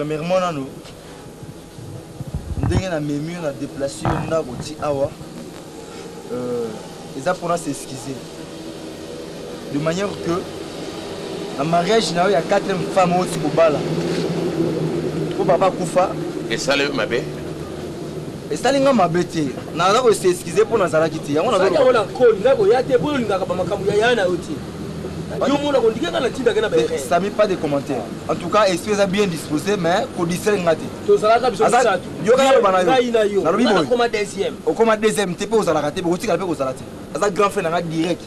Premièrement nano ndenge namemi yo na déplace yo ndako ti awa, eza mpona s'excuser de manière que na mariage na yo ya quatrième femme oyo ti kobala mpo papa akufa. Esali yo mabe? Esali nga mabe te, naza kos'excuser mpo nazalaki te yango. Nazalaki yango na nkoli ngai koya te mpo olingaka bamakambo ya yaya na yo te. Yo mona kondike nga natindaka na baerreur. Sami, pas de commentaire. En tout cas, esprit eza bien disposé, mais kodistraire nga te. Tozalaka biso misato. Yoka, naloba na yo. Ngai na yo. Nalobi boye. Nakoma deuxième. Okoma deuxième te mpe ozalaka te, bokotikala mpe kozala te. Aza grand frère na nga direct.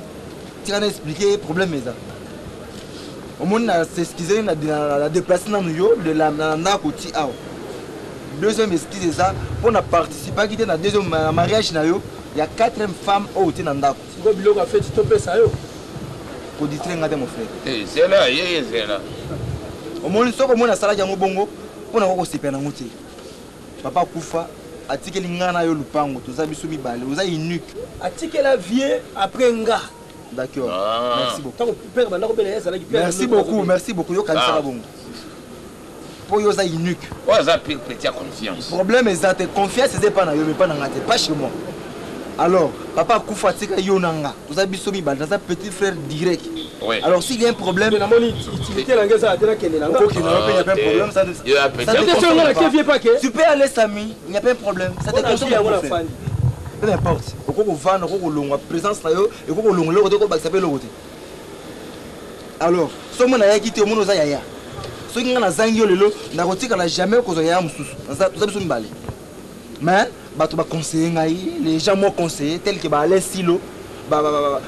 Tika na expliquer problème eza. Omoni, na s'excuse na déplace nanu yo de la na ndako ti awa. Deuxième excuse eza mpo na participaki te na deuxième na mariage na yo ya quatrième femme oyo te na ndako. Sikoyo biloko ya feti topesa yo? Kodistraire nga te, mon frère. Eh, zela yeye, zela. Omoni, soki omoni asalaki yango bongo mpo na kosepela nango te. Papa akufa, atikeli ngai na yo lupango, toza biso mibale, oza unique. Atikela vie après nga. D'accord. Ah. Merci beaucoup. Ntango père banda kobela, ye azalaki père. Merci beaucoup, merci beaucoup. Yokanisaka Ah. bongo mpo yo oza unique. Oyo aza pire petit ya confiance. Problème eza te, confiance eza epa na yo, mais epa na nga te, pas chez moi. Alors papa akufa, atika yo na nga, toza biso mibale, naza petit frère direct. Alors s'il y a un problème Mais namoni utilité na ngai ezala te, nakende na nga. Okokende na yo mpe, y a pas un problème, ça Yo ya petit. ça te Peut-être concerne nga pas. nake vie pake. Tu peux aller, Sami, il n'y a pas un problème, ça te Mpona concerne vie yango pas, mon frère. nafandi. Peu importe, okoki kovanda, okoki kolongwa, présence na yo ekoki kolongola eloko te, okobakisa mpe eloko te. Alors soki mona ayaki te, omoni oza yaya. Soki ngai nazangi yo lelo, nakotikala jamais kozwa yaya mosusu. Toza biso mibale. Mais bato baconseille ngai, les gens m'ont conseillé, tel que baalain Silo,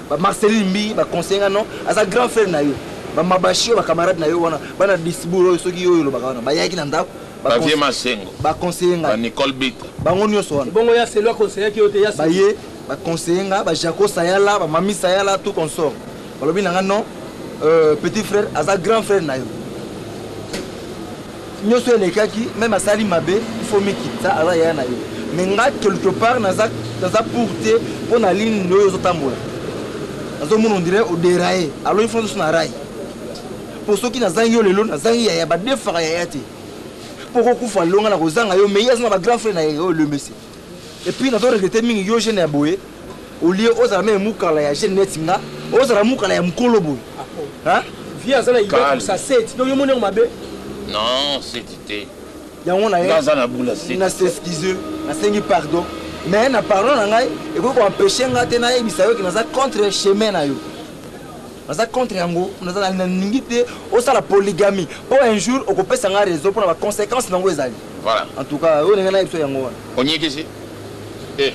bamarceline Mbi, baconseille ngai: non, aza grand frère na yo. Bamabashi oyo, bacamarade na yo wana, bana Disbourg oyo, soki oyo olobaka wana, bayaki na ndako. Bavie Masengo. Baconseille ngai. Banicole Bita. Bango nyonso wana. Bongo ya Selo akonseyaki yo te ya Selo? Baye baconseille nga, bajaco Sayala, bamami Sayala, tout consort, balobi na nga: non, petit frère aza grand frère na yo. Nyonso elekaki, même asali mabe, il faut mikita, aza yaya na yo. Mais nga quelque part naza pour te, mpo na ligne oyo ozotambola, nazomona on dirait odéraille. Alors il faut nyonso na rail, mpo soki nazangi yo lelo, nazangi yaya. Badefaka yaya te, mpo kokufa lelo nga na kozanga yo, mais ye aza na bagrand frère na ye oyo lemese. Et puis nazo regrette mingi, yo jeune ya boye, olie ozala même mokala ya jeune neti nga, ozala mokala ya mokolo boye. Hein? Vie aza na Calme. idée sa 7, donc yo moni yango mabe. Non, seti te. Yango na ye. Nga aza na bula seti. Na s'excuse, nasengi pardon, mais na pardon na ngai ekoki koempêche nga te nayebisa yo ke naza contre chemin na yo, naza contre yango. Naza nalingi te osala polygamie, mpo un jour okopesa nga raison mpona baconséquence nango ezali. Voilà. En tout cas, oyo ndenge nayebisa yo yango wana. Onyekisi e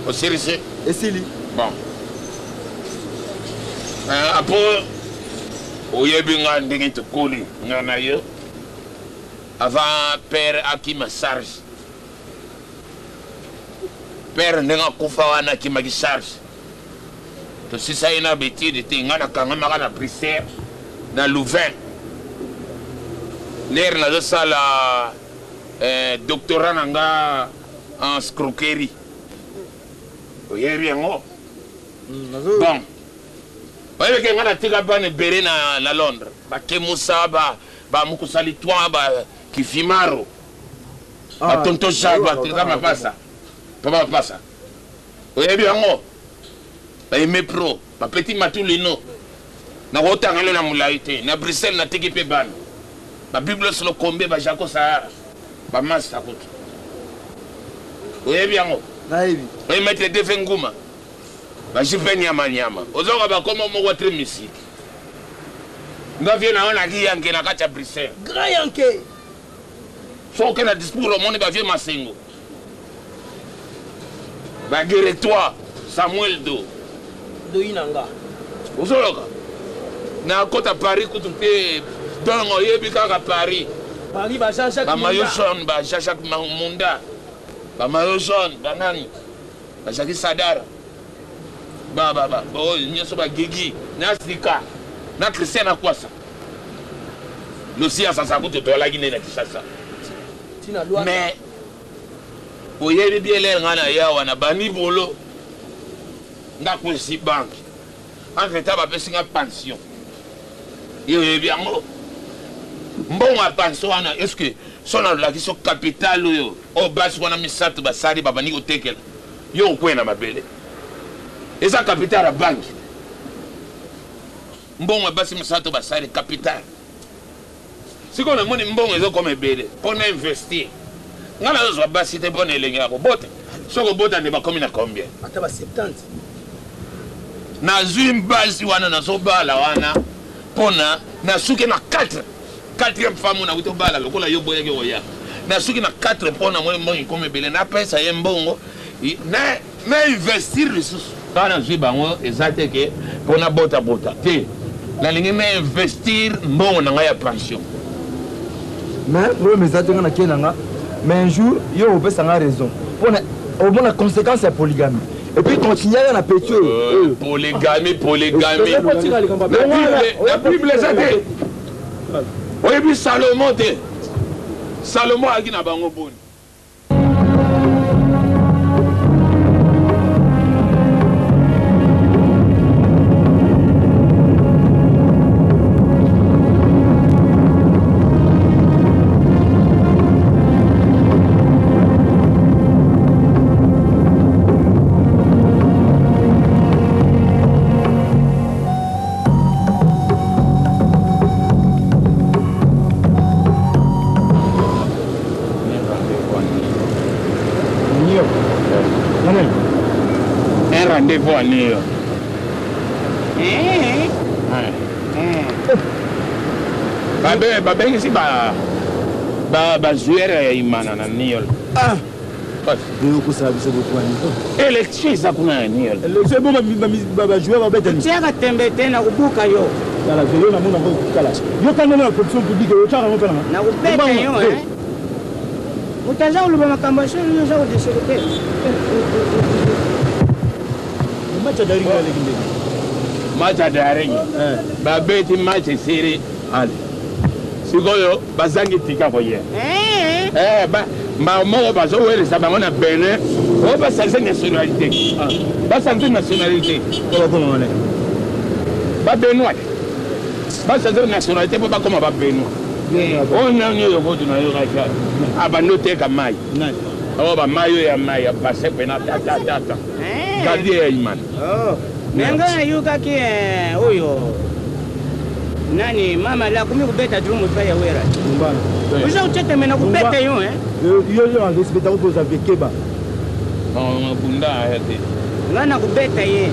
osilisi. Esili. Bon, apo oyebi nga ndenge tokoli nga na yo avant père akima charge. Père ndenge akufa wana, akimaki charge, tosisa ye na betide te. Nga nakangamaka na Bruxelles, na Louvain, lere nazosala doctorat na nga en escroquerie, oyebi yango. Bon, oyebeke nga natika bana ebele na Londres, bakemusa bamukusali twa bakifimaro, batonto Jacques, batrika mapasa, papa mapasa, oyebi yango, baime pro, bapeti matulino. Nakotangelo na molai te. Na Bruxelles natiki mpe bana, babiblos lokombe, bajaco Sahara, bamasta kutu oyebi yango. Nayebi. Oye maître Deve Nguma, bajipe nyama nyama, ozoka bakoma moko tre misiki. Nga vie na yo naki yanke na kati ya Bruxelles. Grand yanke. Soki oke na discours, omoni bavie Masengo, bageretoi Samuel Do. Doyi na nga. Ozoloka nakota Paris kutu te, donc oyebi kaka Paris. Paris, ba Jean Jacques. Bamayo jaune, ba Jean Jacques Munda, bamayo jaune, banani, bajaki Sadara, oyo nyonso, bagigi na sika na Christian na Kwasa Losi asasa kutu toalaki nde na Kinshasa. Tina Lwanda. Mais oyebi bien, lere ngai na yawa na bandi bolo, ndako esi banke, entre temps bapesi nga pension. Ye oyebi yango, mbongo ya pension wana, est ce que So nalakisi yo capital oyo oyo basi wana misato basali babandi kotekela yo okwei na mabele. Eza capital ya banki. Mbongo ya basi misato basali capital. Sikoyo namoni mbongo ezokoma ebele mpo na investir. Ngai nazozwa basi te mpo na elengi ya kobota. Soki obota nde bakomi na combien? Ata ba 70. Nazwi basi wana nazobala wana mpo na nasuki na 4 quatrième femme oyo nakuti obala lokola yo boyaki koya nasuki na 4 mpo na moi mbongo ekomi ebele napesa ye mbongo na na investir lisusu kaka nazwi bango eza te ke mpo nabotabota te nalingi na investir mbongo na ngai ya pension. Mais problème eza te nga na ke na nga mais un jour yo opesa nga raison mpona omona conséquence ya polygamie et puis continue na petit oyo euh, polygamie polygamie na bible eza te oyebi salomo te salomo ayaki na bango boni Un rendez-vous à New York. Babengisi ba ba joueur ya Imana na New York. Ah. Bokosala biso bokwani. Élection eza kuna na New York. Élection bo ba joueur babeta ni. Tiaka tembe te na kubuka yo. Tala yo na mona ko kala. Yo kanda na production publique yo tshaka ngo pena. Na kubeta yo eh. Moto aza koloba makambo ya solo yo oza kodeserte. Match ya Daring aleki ndenge. Match ya Daring. Eh. Babeti match esili. Ale. Sikoyo bazangi tika koye. Eh. Eh ba mbao moko bazowelisa bango na Benin oyo basanze nationalité. Ah. Basanze nationalité. Bakoma wana. Ba Benoît. Basanze nationalité mpo bakoma ba Benoît. Oyo nani oyo kutu nayokaki abandi oteka mai. Oyo bamai oyo ya mai ya bassin pena tata tata. Gardien ya Imana. Oh. Me ngai nayokaki eh, oyo nani mama la akomi kobeta drum epai ya wera. Oza koteteme na kobeta yo eh. Yo yo respecta ko poza vekeba. Bunda aya te. Ngai nakobeta ye.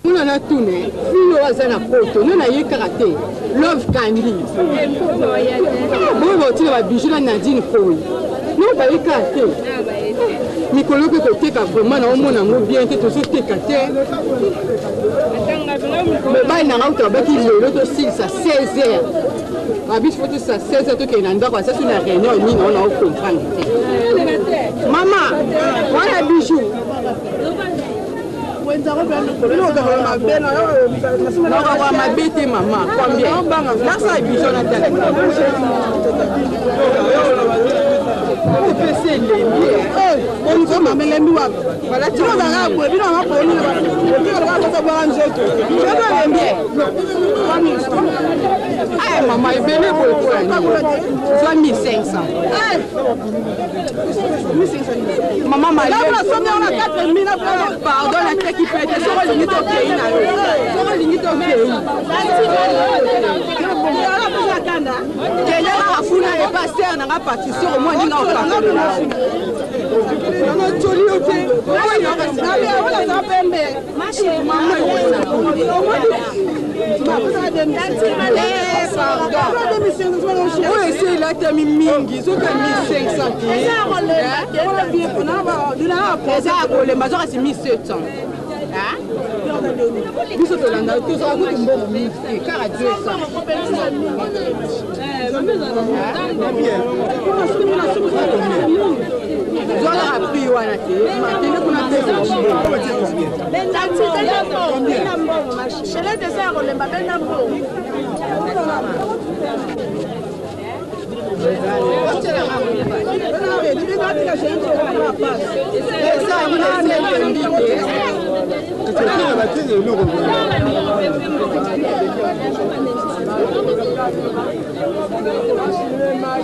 Kuna na tune fille oyo aza na poto no na ye kaka te love kandi boyo baotina ba bijou na Nadine Koi no baye kaka te mikolo mpe koteka vraiment na omona yango bien te tozoteka te mobali na nga uta abaki lelo tosilisa 16 heures babiso fo tosilisa 16 heures tokende na ndako asasi na réunion nini ona ocomprendre te mama wana bijou Nakoka mabe te mama combien nasala biso natala opesi elembi mama elembi wapi bino ozalaka boye bino mama poni otikaloka bwaka nzoto nzoto elembi Ay, mama ebele boye mpo ya nini zwa 1500 mama pardon nateki pe te soki olingi tokei na yo soki olingi tokei kende kaka kuna epa ser na nga patricie omwa ndinga okakolela notoli yo te oyo esi elatami mingi soki 1500 te eza ya kolemba soki asi 1700 biso tolanda tozwaka kutu mbongo mingi te kaka 200 zwa kaka prix wana. wana te makende kuna chelete eza ya kolemba benda mbongo.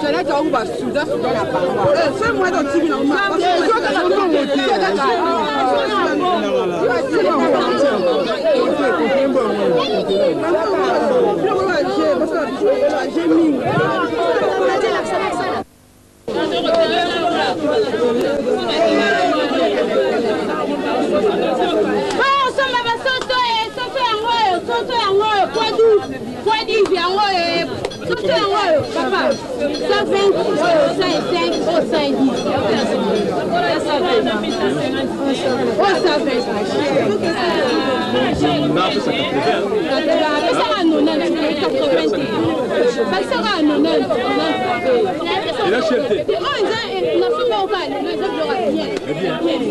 Jeannette aoku basuda suda na bango. Osomba basoso e soso yango oyo soso yango oyo poids 12 poids 10 yango oyo e soso yango oyo papa 120 oyo 105 oyo 110 oyo 120 apesaka 90 80 bakisaka 90. Oyo eza nasomba oka lelo eza biloko ya bien,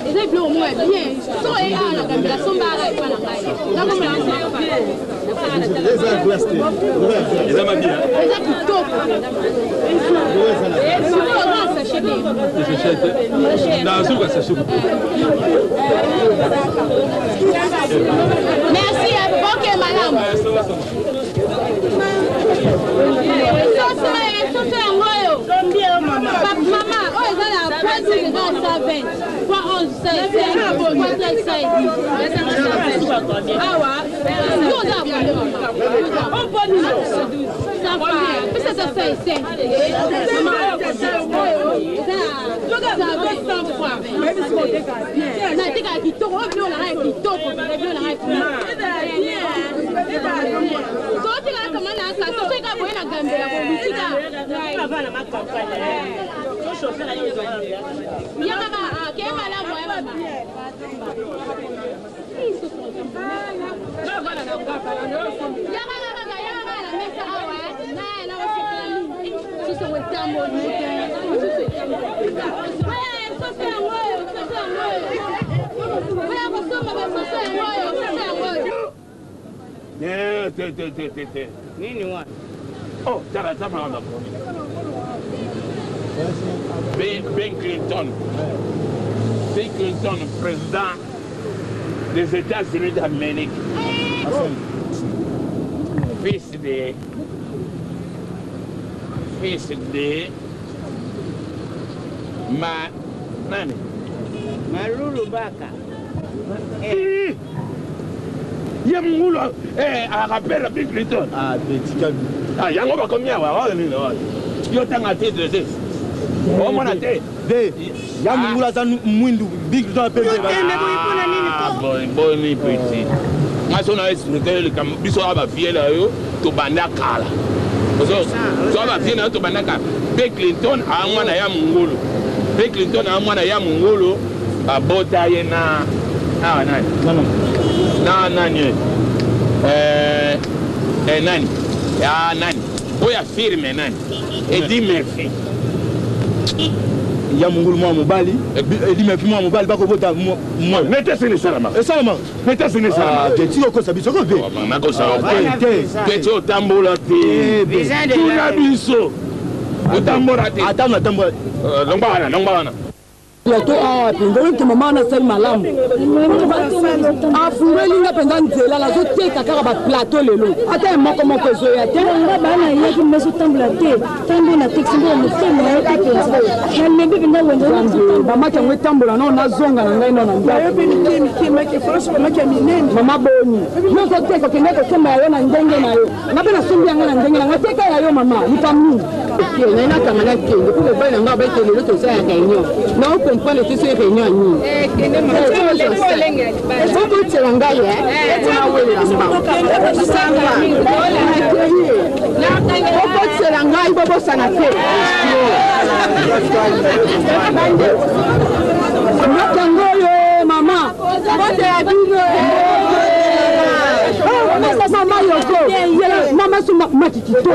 eza biloko moko ya bien. So e awa na Gambela somba aka epa na ngai. Eza mabi. Eza kitoko. Sikoyo oza na sachet te? Nazoka sachet. Merci. Ok, malamu. Soso e soso yango oyo mama, oyo eza na point 6, eza na 120, point 11, 5, point 13, 5, 10. Awa yo oza na combien, mama? Pesa ata 5, mama. Oyo eza na 120. Natekaka kitoko. Oyo biloko na ngai ya kitoko, biloko na ngai totikaka kama na aka soso eka boye na Gambela bolutika ya kaka ke malamu ya mama. Ya kaka kaka ya kaka na mesa awa na na kosepela mingi. Soso etamboli, soso etamboli. Soso yango oyo, soso yango oyo, oya kosomba basoso yango oyo, soso yango oyo. Te, te, te, te, te, te. Nini wana? Oh, tala, tala makambo akomi. Ben Clinton, Bill Clinton, président des États-Unis d'Amérique, fils de ma nani? Malulu Baka. Ih! Ye mongulu akapela Bill Clinton. Ah, tika. Ah, yango bakomi awa oyo nini oyo? Yo tanga titre te, omona te. De ya mongulu aza mwindu, Bill Clinton ape. Okende boye mpona nini? Ah, bon, boni petit, nga so na expliquer likambo. Biso awa bavieux na yo tobanda kala, so bavieux na yo tobanda kala. Mpe Clinton aa mwana ya mongulu. Mpe Clinton aa mwana ya mongulu, babota ye na awa nani na nani oyo, nani ya nani oyo ya firme nani, Eddie Murphy. Ya mongulu mwana mobali Eddie Murphy, mwana mobali bakobota mwana. Nete sini esalama. Esalama. Nete sini esalama. Tika okosa biso ko ve. Nakosala te. Te, otambola te. Tuna biso, otambola te. Ata natambola. Longwa wana, longwa wana. Plateau awa mpenza oyo te mama nasali malamu, afungoli nga mpenza nzela, nazoteka kaka baplateau lelo, ata ye moko moko ezoya te. Nga bana yaki mezotambola te, tambo na tekisi mbo motema yo te mpenza, nalembi mpenza wenze. Bamaki yango etambola nao, nazonga na ngai nao na ndako. Mama boni, yo ozoteka, okende kosomba ya yo na ndenge na yo, nga mpe nasombi yango na ndenge na nga, teka ya yo mama, likambo nini? Naye nakanga nakende mpo mobali na ngai abaite lelo toza ya réunion, nao comprendre te so réunion ya nini. Bokotela ngai nawelela mbango, bokotela ngai, bobosana te makango oyo. Mama, botela bino mama yoko mama so. maki kitoko.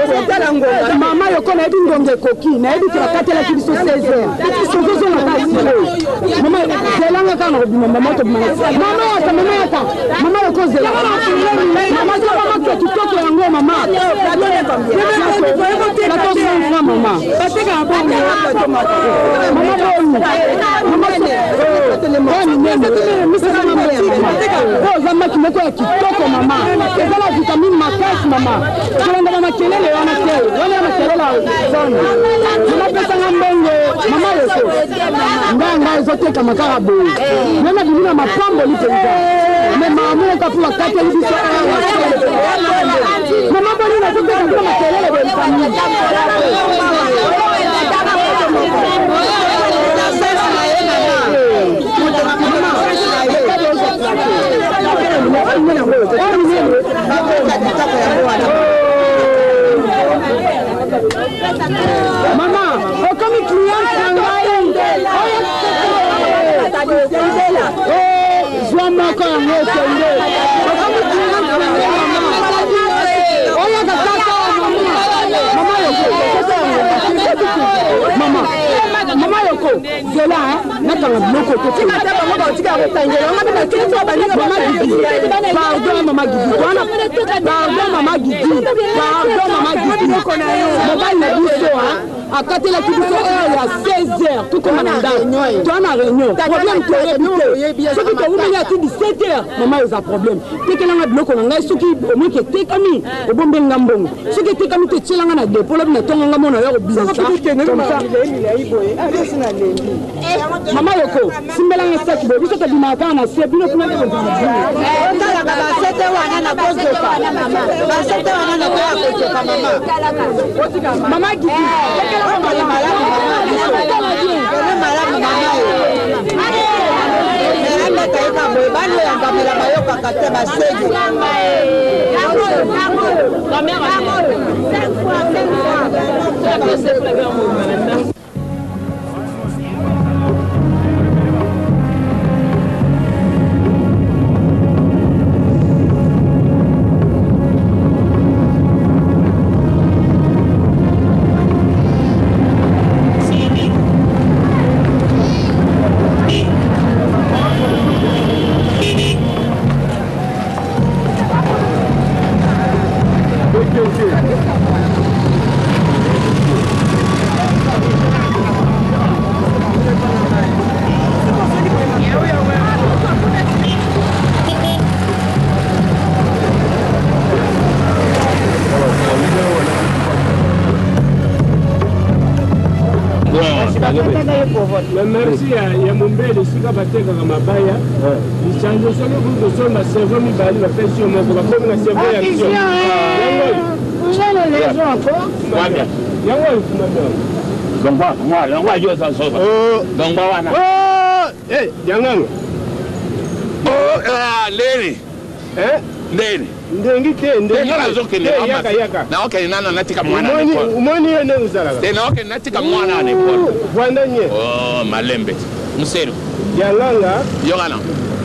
Mama yoko nayebi ngonga ekoki, nayebi ke bakatelaki biso 16 heures. Tozozonga kaka sikoyo. Mama zelanga kaka na kobima mama tobima. Mama yaka, mama yaka. Mama yoko zela. Mama zela maki ya kitoko yango mama. Plateau 100 francs mama. Mama boni. Mama oyo oza maki moko ya kitoko mama eza na vitamine makasi mama kolanda ba makelele wana te wana ya makelele ya zone mama pesanga mbongo mama yoko nganga ezotekama kaka boye nga na bimi na mapamboli mpenza me mama moko mpo bakateli biso mama boni nazoteka mpo makelele boye famille. Mama, okomi cliente na ngai. Zwa moko yango okende. Okomi cliente na ngai mama. Oyaka kaka mama. Mama yoko. Mama. Mama yoko. Zela nakanga biloko te. Pardon mama Gidi. Pardon mama Gidi. Pardon mama Gidi. Mobali na biso akatelaki biso heure ya 16 heures tokoma na ndako toa na réunion problème toyebi te soki towumeli ati 17 heures mama eza problème tekelanga biloko na ngai soki omoki etekami obombeli nga mbongo soki etekami te etielanga na depo lobi na ntongo nga mona ya kobimisa mama yoko simbelanga saki boye biso tobimaka kaka na se bino kuna nde otalaka basete wana na kozoka basete wana na koya kozoka mama mama gidi malamu malamu mama abeta ye ka boye bani oyo ngamela bayokaka te basegi. Merci ya mombele esika batekaka mabaya lichange soki okoki kosomba servo mibale bapesi yo moko bakomi na servo ya action yango oyo Dongwa wana yango ndeni ndeni ndengi te. Nga nazokende, naokende nano natika mwana. Omoni ye ndenge ozalaka. Te, naokende natika mwana na ekole. Vwanda nye. Malembe muselu. Yalanga. Yokana,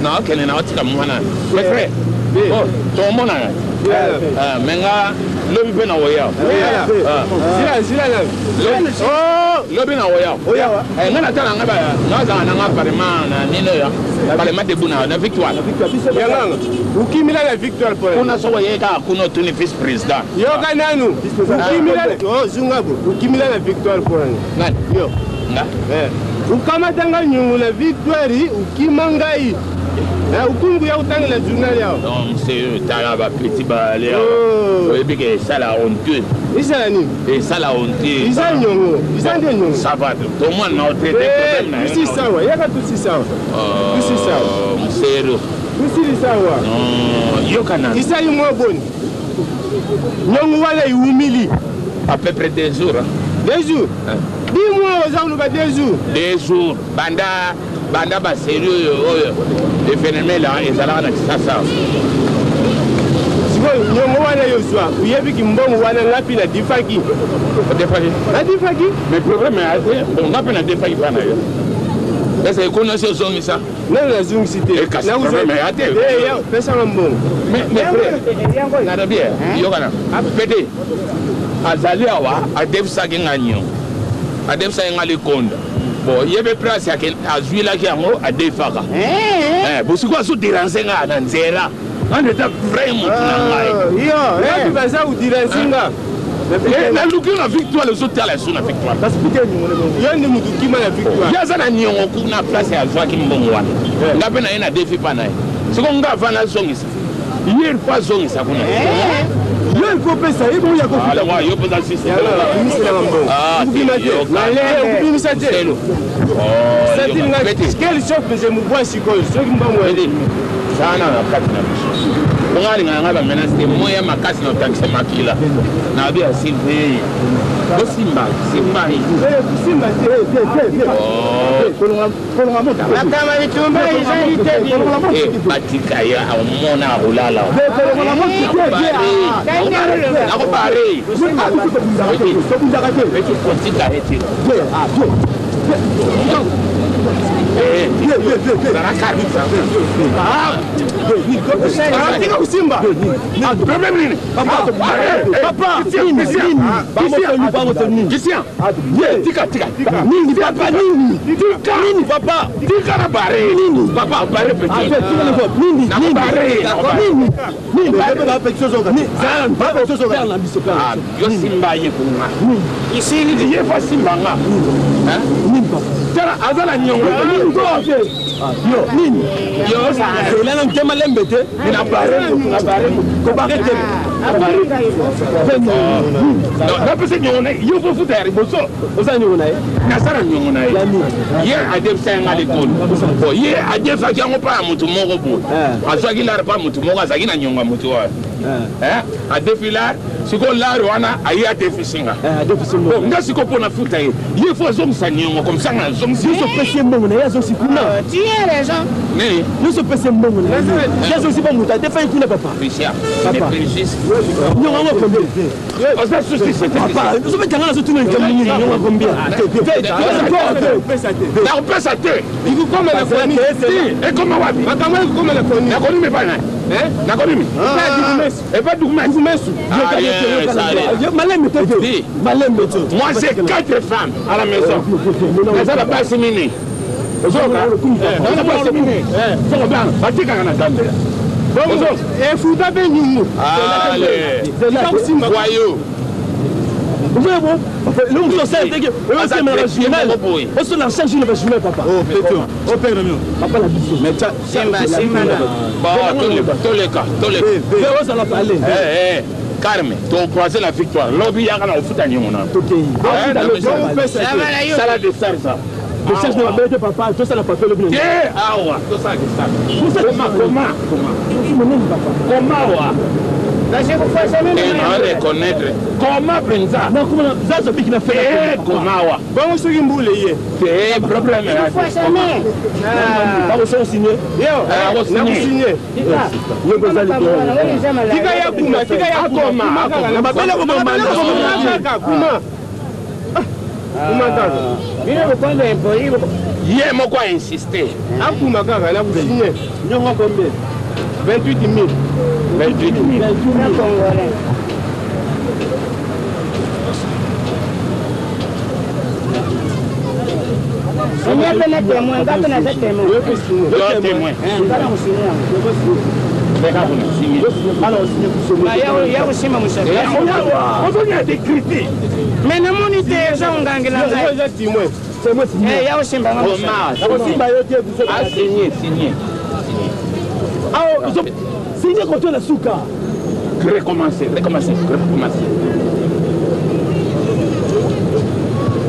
naokende naotika mwana, mes frère tomonana me nga lobi mpe na woya. Lobi na woya nga natala nga nazala nanga parlement na nini oyo, parlement debout na Victoire. Yalanga, ukimila na Victoire po kuna soko ye kaka kuna otuni vice président. Yoka nanu, ukimila zunga bo ukimila na Victoire po nani? Nani? Yo. Nga? Ukamatanga nyungu na Victoire, ukima ngai ukungu ya kotangela journal yawo. Non monsieur, tala bapeti bale, oyebi ke esala honteux. Esala nini? Esala honteux. Eza nyongo, eza nde nyongo. Ça va, tomwana na otraite problème na. Tusi sawa, yaka tusi sawa, tusi sawa. Mosero. Tusili sawa. Yokana. Isali mwa boni nyongo wana iwumili? À peu près 2 jours. Hein. 2 jours? Dis-moi, oza koloba 2 jours. 2 jours, banda banda baseri oyo oyo événement ezalaka na Kisasa. Sikoyo nyongo wana yozwa, oyebiki mbongo wana nga mpi nadifaki. Odefaki? Nadifaki. Mais problème ya te, bon, nga mpe nadefaki mpa na yo ese ekoni osi ozongisa. Nani nazongisi te? Pesanga mbongo. Nalobi yokana pete azali awa adefisaki nga niongo, adefisaki nga likonda. Bon, ye mpe place azwilaki yango adefaka bosiko azoderange nga na nzela. Nga ndeta vrai motu na ngai baza koderange nga. Naluki yo na victoire, ozotala so na victoire. Yo nde motu kima na victoire. Ye aza na niongo kuna place azwaki mbongo wana. Nga mpe na ye na defi mpa na ye. Siko nga ava nazongisa ye, mpo azongisa kuna. Yo il faut pesa ye bongo ya kofuta. Yo mpenza sisi. Okobimisa te. Quel choc je me vois sikoyo soki mbongo sana na kati na biso. Bongo alingaka ngai bamenase te. Moya makasi na otangisa makila na abi ya silve bosimba simba. Simba te. Makama bitumba ezali te. Batika ye omona akolala akobare kotika ye te. Tika kosimba. Problème nini? Papa, nini? Christian, tika tika. Nini papa, nini? Tika. Nini papa? Tika na bare. Nini? Papa, bare petit. Nini? Na bare. Nini? Nini? Yo simba ye kunga. Isili. Ye fa simba nga. Nini papa? Tala aza na nyongo. Yo nini? Yo elana motema lembe te. Na bare, na bare. Kobare te. Napesa nyongo na ye, yo fo futa ya liboso. Oza nyongo na ye? Naza na nyongo na ye. Ye adefisa ye nga likolo. Bon, ye adefaki yango mpa ya motu moko boye. Azwaki lare mpa motu moko azalaki na nyongo ya motu wana. Adefi lare, sikoyo lare wana aye adefisi nga. Bon, nga sikoyo mpo nafuta ye, ye fo azongisa nyongo comme ça nga azongisi. Nyonso opesi ye mbongo na ye, azongisi kuna. Tu as raison. Nini? Nyonso opesi ye mbongo na ye, ye azongisi mpo moto adefaki kuna papa. Christian, Papa. Nyongo yango combien? Oza susi. Papa, ozobetanga, nazotuna likambo nini? Nyongo combien? Nakopesa te. Ikokoma na koni. Ekoma wapi? Makambo ekokoma na koni. Nakonimi epai na nakonimi epai dukumesu. Malembe te, malembe te. Moi j'ai quatre femmes à la maison. Naza na basi mine. Ozoka naza basi mine. Soko bana batikaka na zambela. Bongo efuta mpe nyungu. Voyou. Le moto osala teke oyosemela ba jumelle, osola chaque jour na ba jumelle papa. Papa na biso. Simba simba na. Bon, toleka toleka. Ozala pale. Carme, tocroise la victoire. Lobi yaka na kofuta nyongo na. Tokei. Sala de sarsa. Décharge na mabele te papa, tosala papier lobi. Te awa tosala desarge. Koma koma koma. Monene papa. Koma wa. Nazikufuasa mimi. Na reconnaître. Koma mpenza. Nakoma zazo biki na fela. Koma wa. Bongo soki mbula ye. Te problème. Fuasa mimi. Bako signer. Yo, nakosigner. Tika ya kuma, tika ya kuma. Na mabele koma kaka kuma. Kuma kaka. Bino bokondo impoli. Ye moko a insisté. Akuma kaka na kusigner. Nyongo combien? 28 000. 28 000. Franc congolais. Signé mpe na témoin, nga mpe naza témoin. Yo témoin. Nga na kosigne yango. Beka kuna signé. Ya kosimba mosapi. Ozonya des critiques. Mais namoni te eza kongangela ngai. Eza témoin. Ya kosimba nga mosapi. Nakosimba yo te. Ah, signé, signé. Awa signe koto na suka. Recommencer, recommencer, recommencer.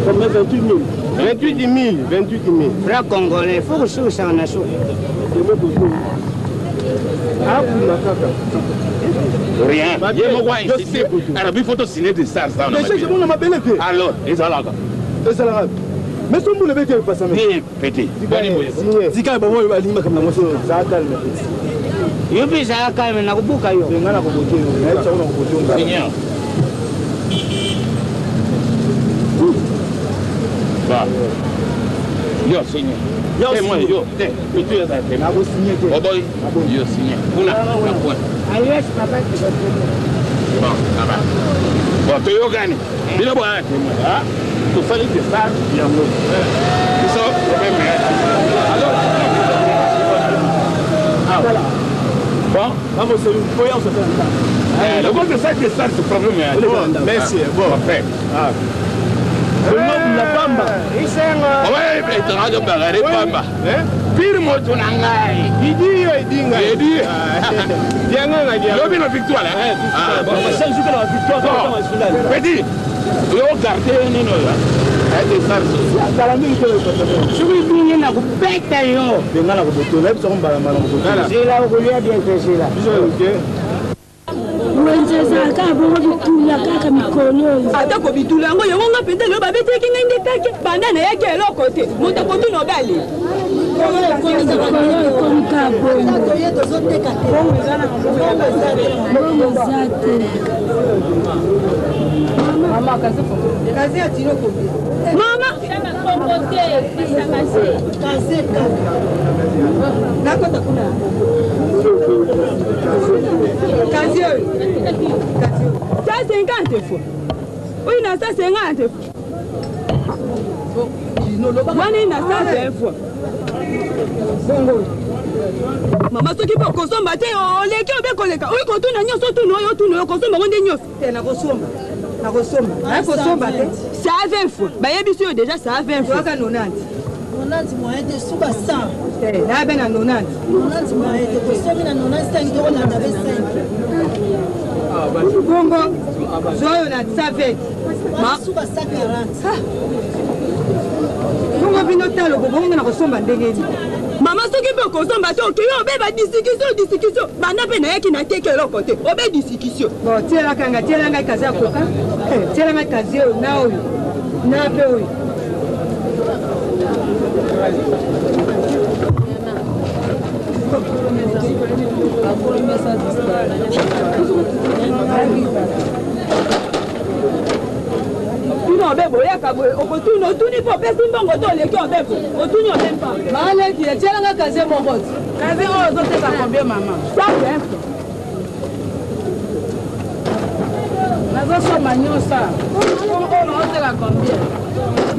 Combien? 28 000. 28 000, 28 000. Franc congolais, faut kosukusaka na suka. Akuma kaka. Rien. Ye moko a insisté. Alors, il faut te signer des stars. Décharge mona mabele te. Alors, ezalaka. Ezalaka. Mais so mbula bete epasa. Te petit. Boni boye. Tika bango oyo balingi makambo na mwasi. Za calme. Yo mpe ezala calme, nakobuka yo. Nga na kobote yo. Na yebisa ko na kobote yo. Seigneur. Ba. Yo signe. Yo moi yo te. Mitu ya te. Nako signer te. Oboy. Yo signe. Kuna na kwa. Alias papa te Bon, ça va. Bon, toyokani. Bino boya témoin. Ah, tosali desarme yango. Biso problème ya. Alors, ah. Bon, vamos ser foi ao Eh, le compte ça c'est ça ce problème ya. Bon, merci. Bon. Parfait. Ah. La pamba. Ouais, etangaka bagare pamba. Pire moto na ngai. Idi yo idi ngai. Idi. Dianga nga dianga. Lobi na victoire. Ah, bon. Chaque jour la victoire dans la finale. Petit. Yo garder nini oyo. Aide sarso. Kala mingi te soki bingi na kobeta yo. Benga na kobotola biso mbala mbala kobotola. Zela okolia bien te zela. Biso te. Wenze ezalaka bongo bitula kaka mikolo oyo. Atako bitula yango yango nga mpenza lelo babetaki ngai nde kake banda nayaki eloko te moto akotuna obale. Mikolo ekomi kaka bongo. Mbongo eza te. Mama Kazi oyo. 150 fois oyo na 150 fois wana na 120 fois Bongo. Mama soki mpe okosomba te oleki obe koleka oyi kotuna nyonso otuna oyo otuna oyo okosomba ngo nde nyonso. Te nakosomba. Nakosomba. Nakosomba te. Ça a 20 fois bayebisi yo déjà ça a 20 fois. Toyaka 90. 90 moyen te suka 100. Te naya be na 90. 90 moyen te tosomi na 95 tokolanda be 5. Bongo zwa oyo na 120. Suka 140. Bongo bino talo bobongo na kosomba ndenge nini? Mama soki mpe okosomba te okei obe badiscussion discussion banda mpe nayaki nateki eloko te obe discussion. Bon tielaka ngai tiela ngai kazi ya koka tiela ngai kazi oyo na oyo na mpe oyo. Tuna obe boyaka boye okotuna otuni mpo opesi mbongo to oleki obe boye otuni obe mpa. Maleki tiela ngai kazi moko ti. Kazi oyo ozoteka combien mama? 120. Nazosomba nyonso. Oyo naoteka combien?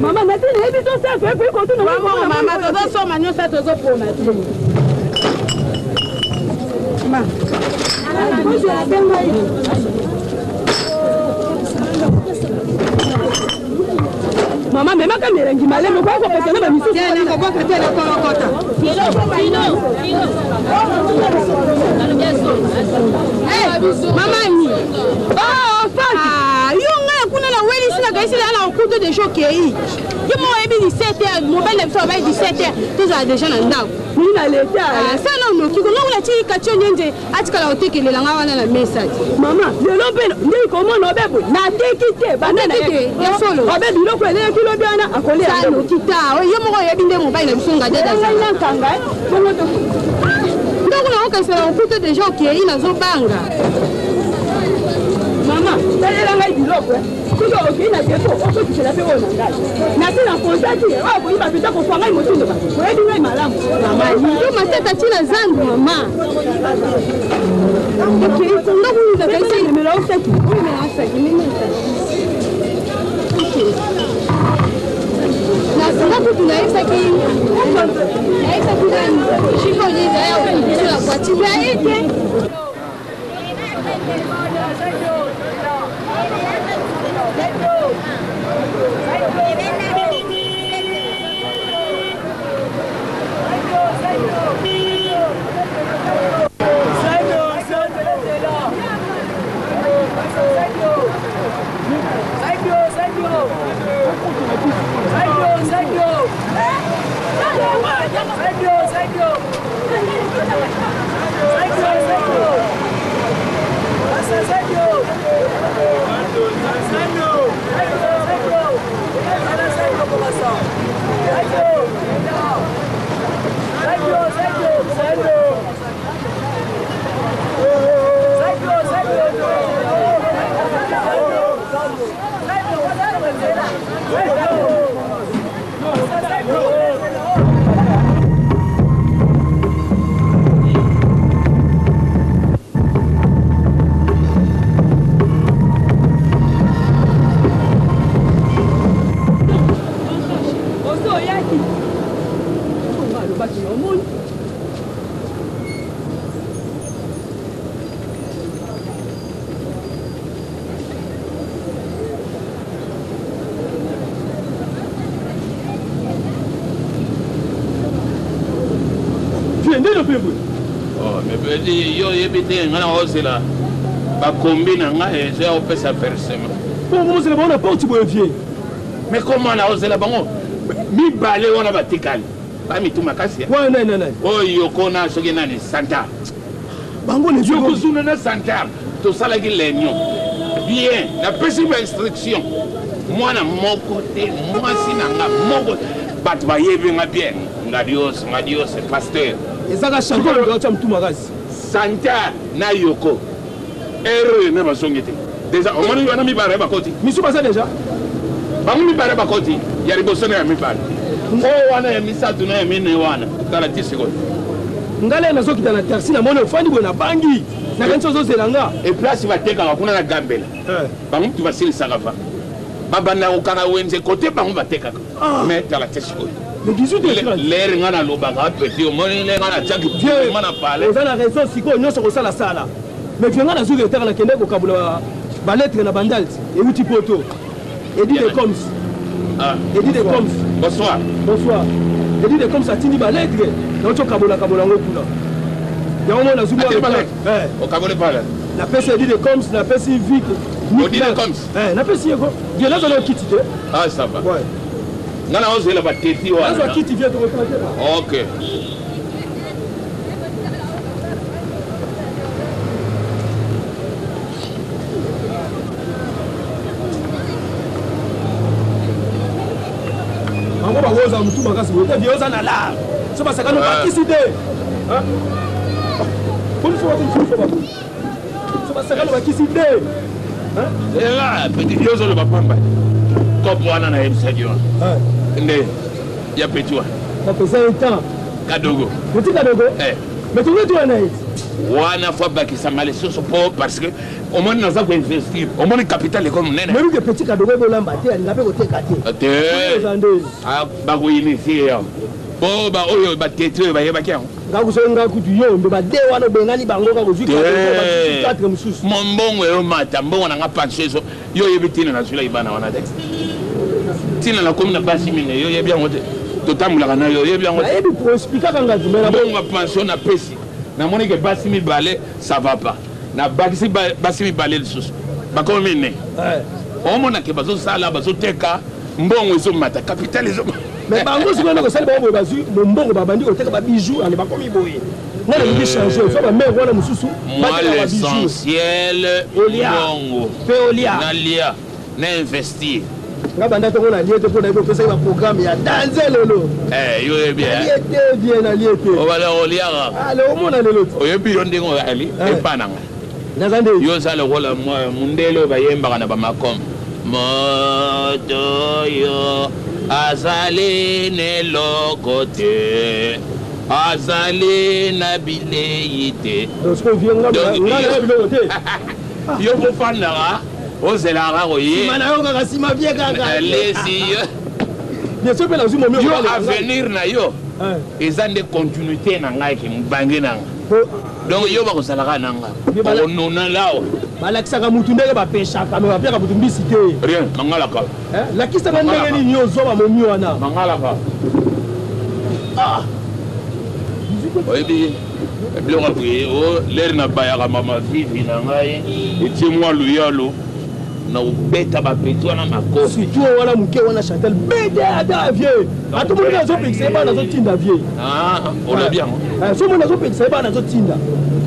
Mama nasi nayebi to safe epo ekotuna. Mama mama tozosomba nyonso tozopona te. Ma. Mama memaka milangi maleme okoki kopesa na bamisusu. Te nakobwaka te nakolokota. Mama ni. Oh, Fati. Ah, yo ngai kuna na welisi na kaisi na na okuto deja okei. Yo moko oyebi 17 heures, mobali na biso abai 17 heures, tozala deja na ndako. Nini na leta? Ah, sala noki ko ngongo na tiki kati onyenze atikala kotekelela ngai wana na mesa ti. Mama, lelo mpe ndenge komona obe boye nateki te banda na ye. Ya solo. Obe biloko eleki lobi wana akolia. Sala noki ta, yo moko oyebi nde mobali na biso ngadada. Ngai nankanga bongo to. Ndako na okanisela okuta deja okei nazobanga. Mama, talela ngai biloko soki okei na depo okotisela mpe oyo na ngai nasi na konsati oyo akoyiba mpenza kokwa ngai motindo oyebi ngai malamu. Yo matata tina zandu mama. Okei ndako memela osaki. Nga kutu nayebisaki nani chiffre onyeza ya biso na voiture aye te. bino mpe boye. Oh, mais petit, yo oyebi te ngai nakozela bakombi na ngai ezoya kopesa versement. Mpo okomozela bango na porte boye vie. Mais comment nakozela bango mibale wana batikali bamitu makasi wana nani nani oyo yoko na soki nani santa bango na yokozuna na santa tosalaki réunion bien napesi ba instruction mwana moko te mwasi na nga moko bato bayebi nga bien ngadios ngadios pasteur ezaka chanteur otya motu makasi santa na yoko ere oyo na bazongi te deja omoni wana mibale bakoti misu baza deja bango mibale bakoti ya liboso na ya mibale oyo wana ya misato na ya mine wana tala ti sikoyo ngai lelo nazokita na taxi namoni ofandi boye nabangi nakanisi ozozela nga eplace batekaka kuna na gambela eh. bango mutu basilisaka va babanda kokanga wenze kote bango batekaka ah. mais tala te sikoyo lere nga nalobaka peti omoni nde nga natiaki nga na pale oza na raison sikoyo nyonso kosala sala mais vie nga nazwi retard nakende kokabola balettre na bandal euti poto edi de coms ah. edi de coms bonsoir bonsoir edi de coms atindi balettre nauti okabolakabola yango kuna yango mo nazwi okaboli pale napesi edi de coms napesi vik odi de coms napesi ye ko vie nazala okiti te ah ça va nga naozela bateti wana nazwa kiti vie tokotala ok bango bakozala motu makasi boye te vie oza na lar so basakani obakisi te so basakani obakisi te ela petit yo ozoloba pamba kopo wana nayebisaki wana nde ya petit wana bapesa ye temps kadogo petit kadogo mais tokoki toya na ye wana fo abakisanga lisusu mpo parce que omoni naza koinvestir omoni capital ekomi monene mebi ke petit kadogo ebolamba te alinga mpe koteka te te bakoinitie yango mpo baoyo bateti oyo bayebaki yango nga kuso nga kutu yo mbe bade wana obengani bango kaka ozwi 4 mosusu mombongo eyomata mbongo na nga pension ezo yo oyebi ntina nazwilaki bana wana te ntina nakomi na basi mine yo oyebi yango te totambolaka na yo oyebi yango nayebi prospikaka nga mbongo ya pension napesi namoni ke basi mibale ça va pas nabakisi basi mibale lisusu bakomi mine omona ke bazosala bazoteka mbongo ezomata capital ezomata mais bango sikoyo ndeko osali bango boye bazwi mombongo babandi koteka babijou ale bakomi boye nga nalingi change so bamare wana mosusu moi l'essentiel mbongo mpe olia nalia na investir nga banda ntongo nalie te mpo nayebi opesaki baprogramme ya danze lelo eh, yo oyebi eh? nalie te bien nalie te obala oliaka ale omona lelo te oyebi yo ndenge oyali eh. epa na ngai naza nde yo oza lokola mundele oyo bayembaka na bamakombe moto oyo azali na eloko te azali na bilei te yo kofandaka ozelaka koye na yo kaka nsima vie kaka lesi yo mpe nazwi momi yo avenir na yo eza nde continuité na ngai ke mobange na nga donc yo bakozalaka na nga okonona lawa balakisaka mutu ndenge bapeshaka me bapiaka mutu mbisi te rien mangalaka lakisaka ndenge nini yo ozwa bamomi wana mangalaka ah. oyebi biloko ya boye o lere nabayaka mama vivi na ngai etie mwa luyalo na kobeta bapeti wana makofi surtout wana moke wana chantal bete ata vie ata omoni azopekisa ye bana azotinda vie ah, olobi yango eh, so omoni azopekisa ye bana azotinda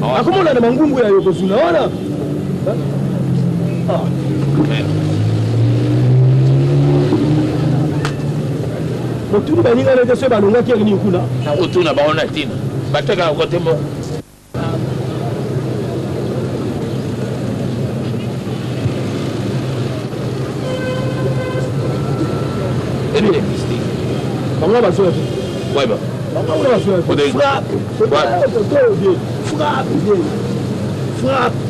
ah. akomona na mangungu ya yokozuna wana ah. Botuni baninga na te soki balongaki ere nini kuna. Nakotuna bango na ntina batekaka kote moko. Bango bazoya te. Ouais, ba. Bango bazoya te. Frappe. Frappe. Frappe.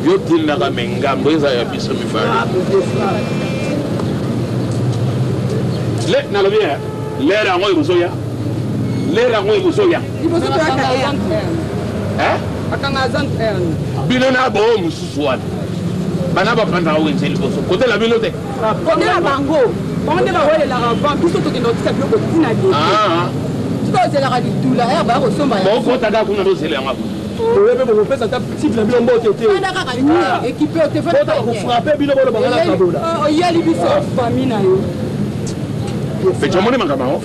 Yo tindaka me ngambo eza ya biso mibale. Le nalobi eh, lere yango ekozoya. Lere yango ekozoya. Liboso toyaka Eh? Akanga agent R. Bino na bo mosusu wana. Bana bapanzaka wenze liboso. Kotela bino te. Kotela bango. Bango nde bawelelaka avant biso tokenda kotika biloko ntina te. Ah. Ozelaka litula ya baya kosomba. Bokota kaka kuna, bozela yango. Oye mpe bokopesa ata titre na bino mbote te. Fanda kaka nye, ekipe oyo te, fanda kaka nye. Kofrappe bino, bolo bangana kabola. Oyeli biso famille na yo. Petit, omoni makambo yango,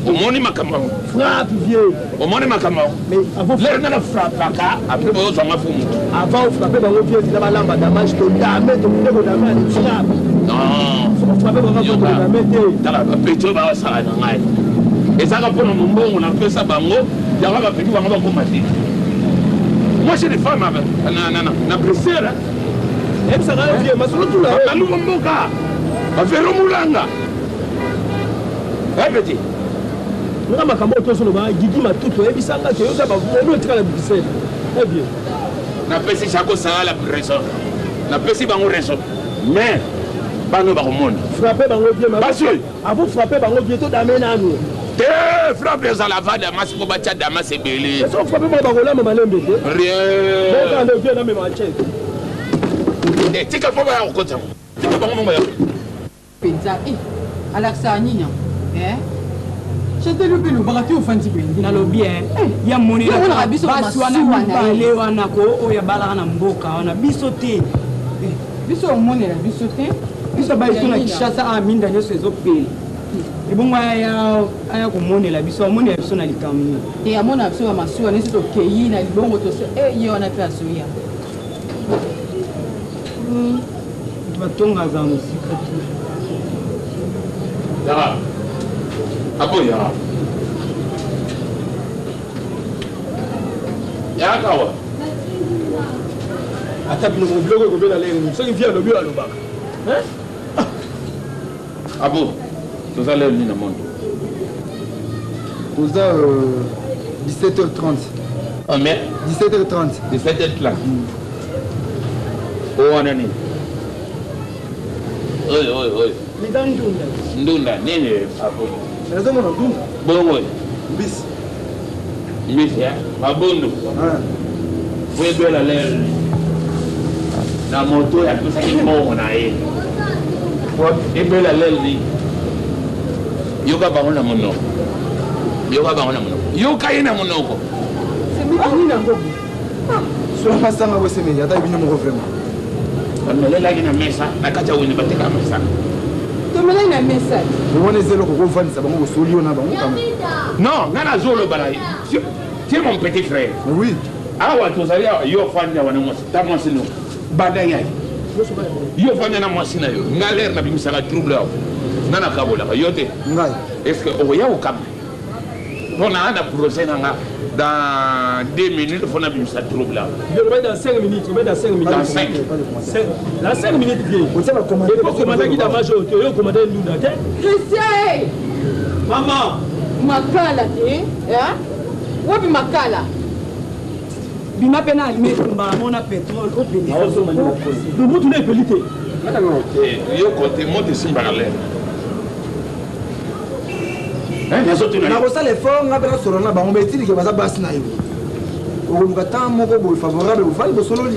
omoni makambo yango. Frappe, vieux. Omoni makambo yango. Mais avant lere nga na frappaka, après bozozwanga fu motu. Avant ofrappe bango, vieux, eza balamba damage, todame, tokunde kodame, ale frappe. Non. Ofrappe bango, todame te. Tala bapeti oyo baosala na ngai, ezaka mpona mombongo napesa bango yango. Bapeti bango bakoma te. Moi, j'ai des femmes na Bruxelles. Yebisaka yo, vieux, masolo tula. Baluba mboka, bavero mulanga, petit. Nga makambo oyo tozoloba, Gigi Matutu oyebisanga ke yoza bamomi otikala Bruxelles, eh bien. Napesi Jako Sala raison, napesi bango raison, mais bano bakomona. Frappe bango bien. Basi oyo. Avant frappe bango bien, todame nanu. Te, frappe ezala va damas mpo batya damas ebele. So frappe bango, bakolama malembe te. Rien. Bokande, vieux, namema chek. Te, tika mpo baya kokota, tika bango mongo ya Mpenza alakisaka nini? Chantal, yo mpe lobaka te, ofandi boye. Nalobi ya Omonaka biso basi wana bamasuwa na ye. mibale wana ko oyo abalaka na mboka wana, biso te. Biso omonela biso te. Biso bayi biso na Kinshasa a minda nyonso ezopela, ebongo aya komonela biso, amonela biso na likambo nini? Te, amona biso bamasuwa nyonso, tokei na libongo toso ye wana mpe azoya. Batonga aza mosika te. Yaka apo, yaka, yaka wa. Ata bino mo biloko ekobela lere, soki vieux alobi oyo alobaka. Abo, toza lelo nini na mondo? Toza 17h30. Combien? 17h30. 17h30. Oyo wana nini? Oyo, oyo, oyo. Eza ndunda. Ndunda nini, abo? Nazomona ndunda. Bongo oyo? Mbisi. Mbisi ya mabundu po ebela lelo na moto oyo apesaki mbongo na ye po ebela lelo nini? Yoka bango na monoko, yoka bango na monoko, yoka ye na monoko. Nini yango? Solo masanga bosemeli ata bino moko vraiment. Bamelelaki na mesa na kati ya wini, bateka mesa. Tomelai na mesa. Wana eza eloko kovandisa bango, bosoli yo na bango kama. Non, nga nazoloba na ye, tu es mon petit frère. Oui. Awa tozali awa, yo ofandi awa na mwasi, ta mwasi no banda yai, yo ofandi na mwasi na yo. Nga lere nabimisaka trouble awa, nga nakabolaka yo te. Ngai. Est ce que okoya kokamba mpo na na procès na nga dans 2 minutes, fo nabimisa trouble awa? Vieux, dans 5 minutes, on dans 5 minutes. Dans 5. Dans 5 minutes, vieux. Et pour commander qui damage oyo te, yo commander ndunda te. Christian! Mama. Makala te, wapi makala? Bima mpe na alime etumba, mona pétrole opelisa. Mutu na epeli te. Yo kote moto esimbaka lere. Nakosala effort nga mpe nasolola na bango, betilike baza basi na yo, okoluka temps moko boye favorable, bofali, bosololi.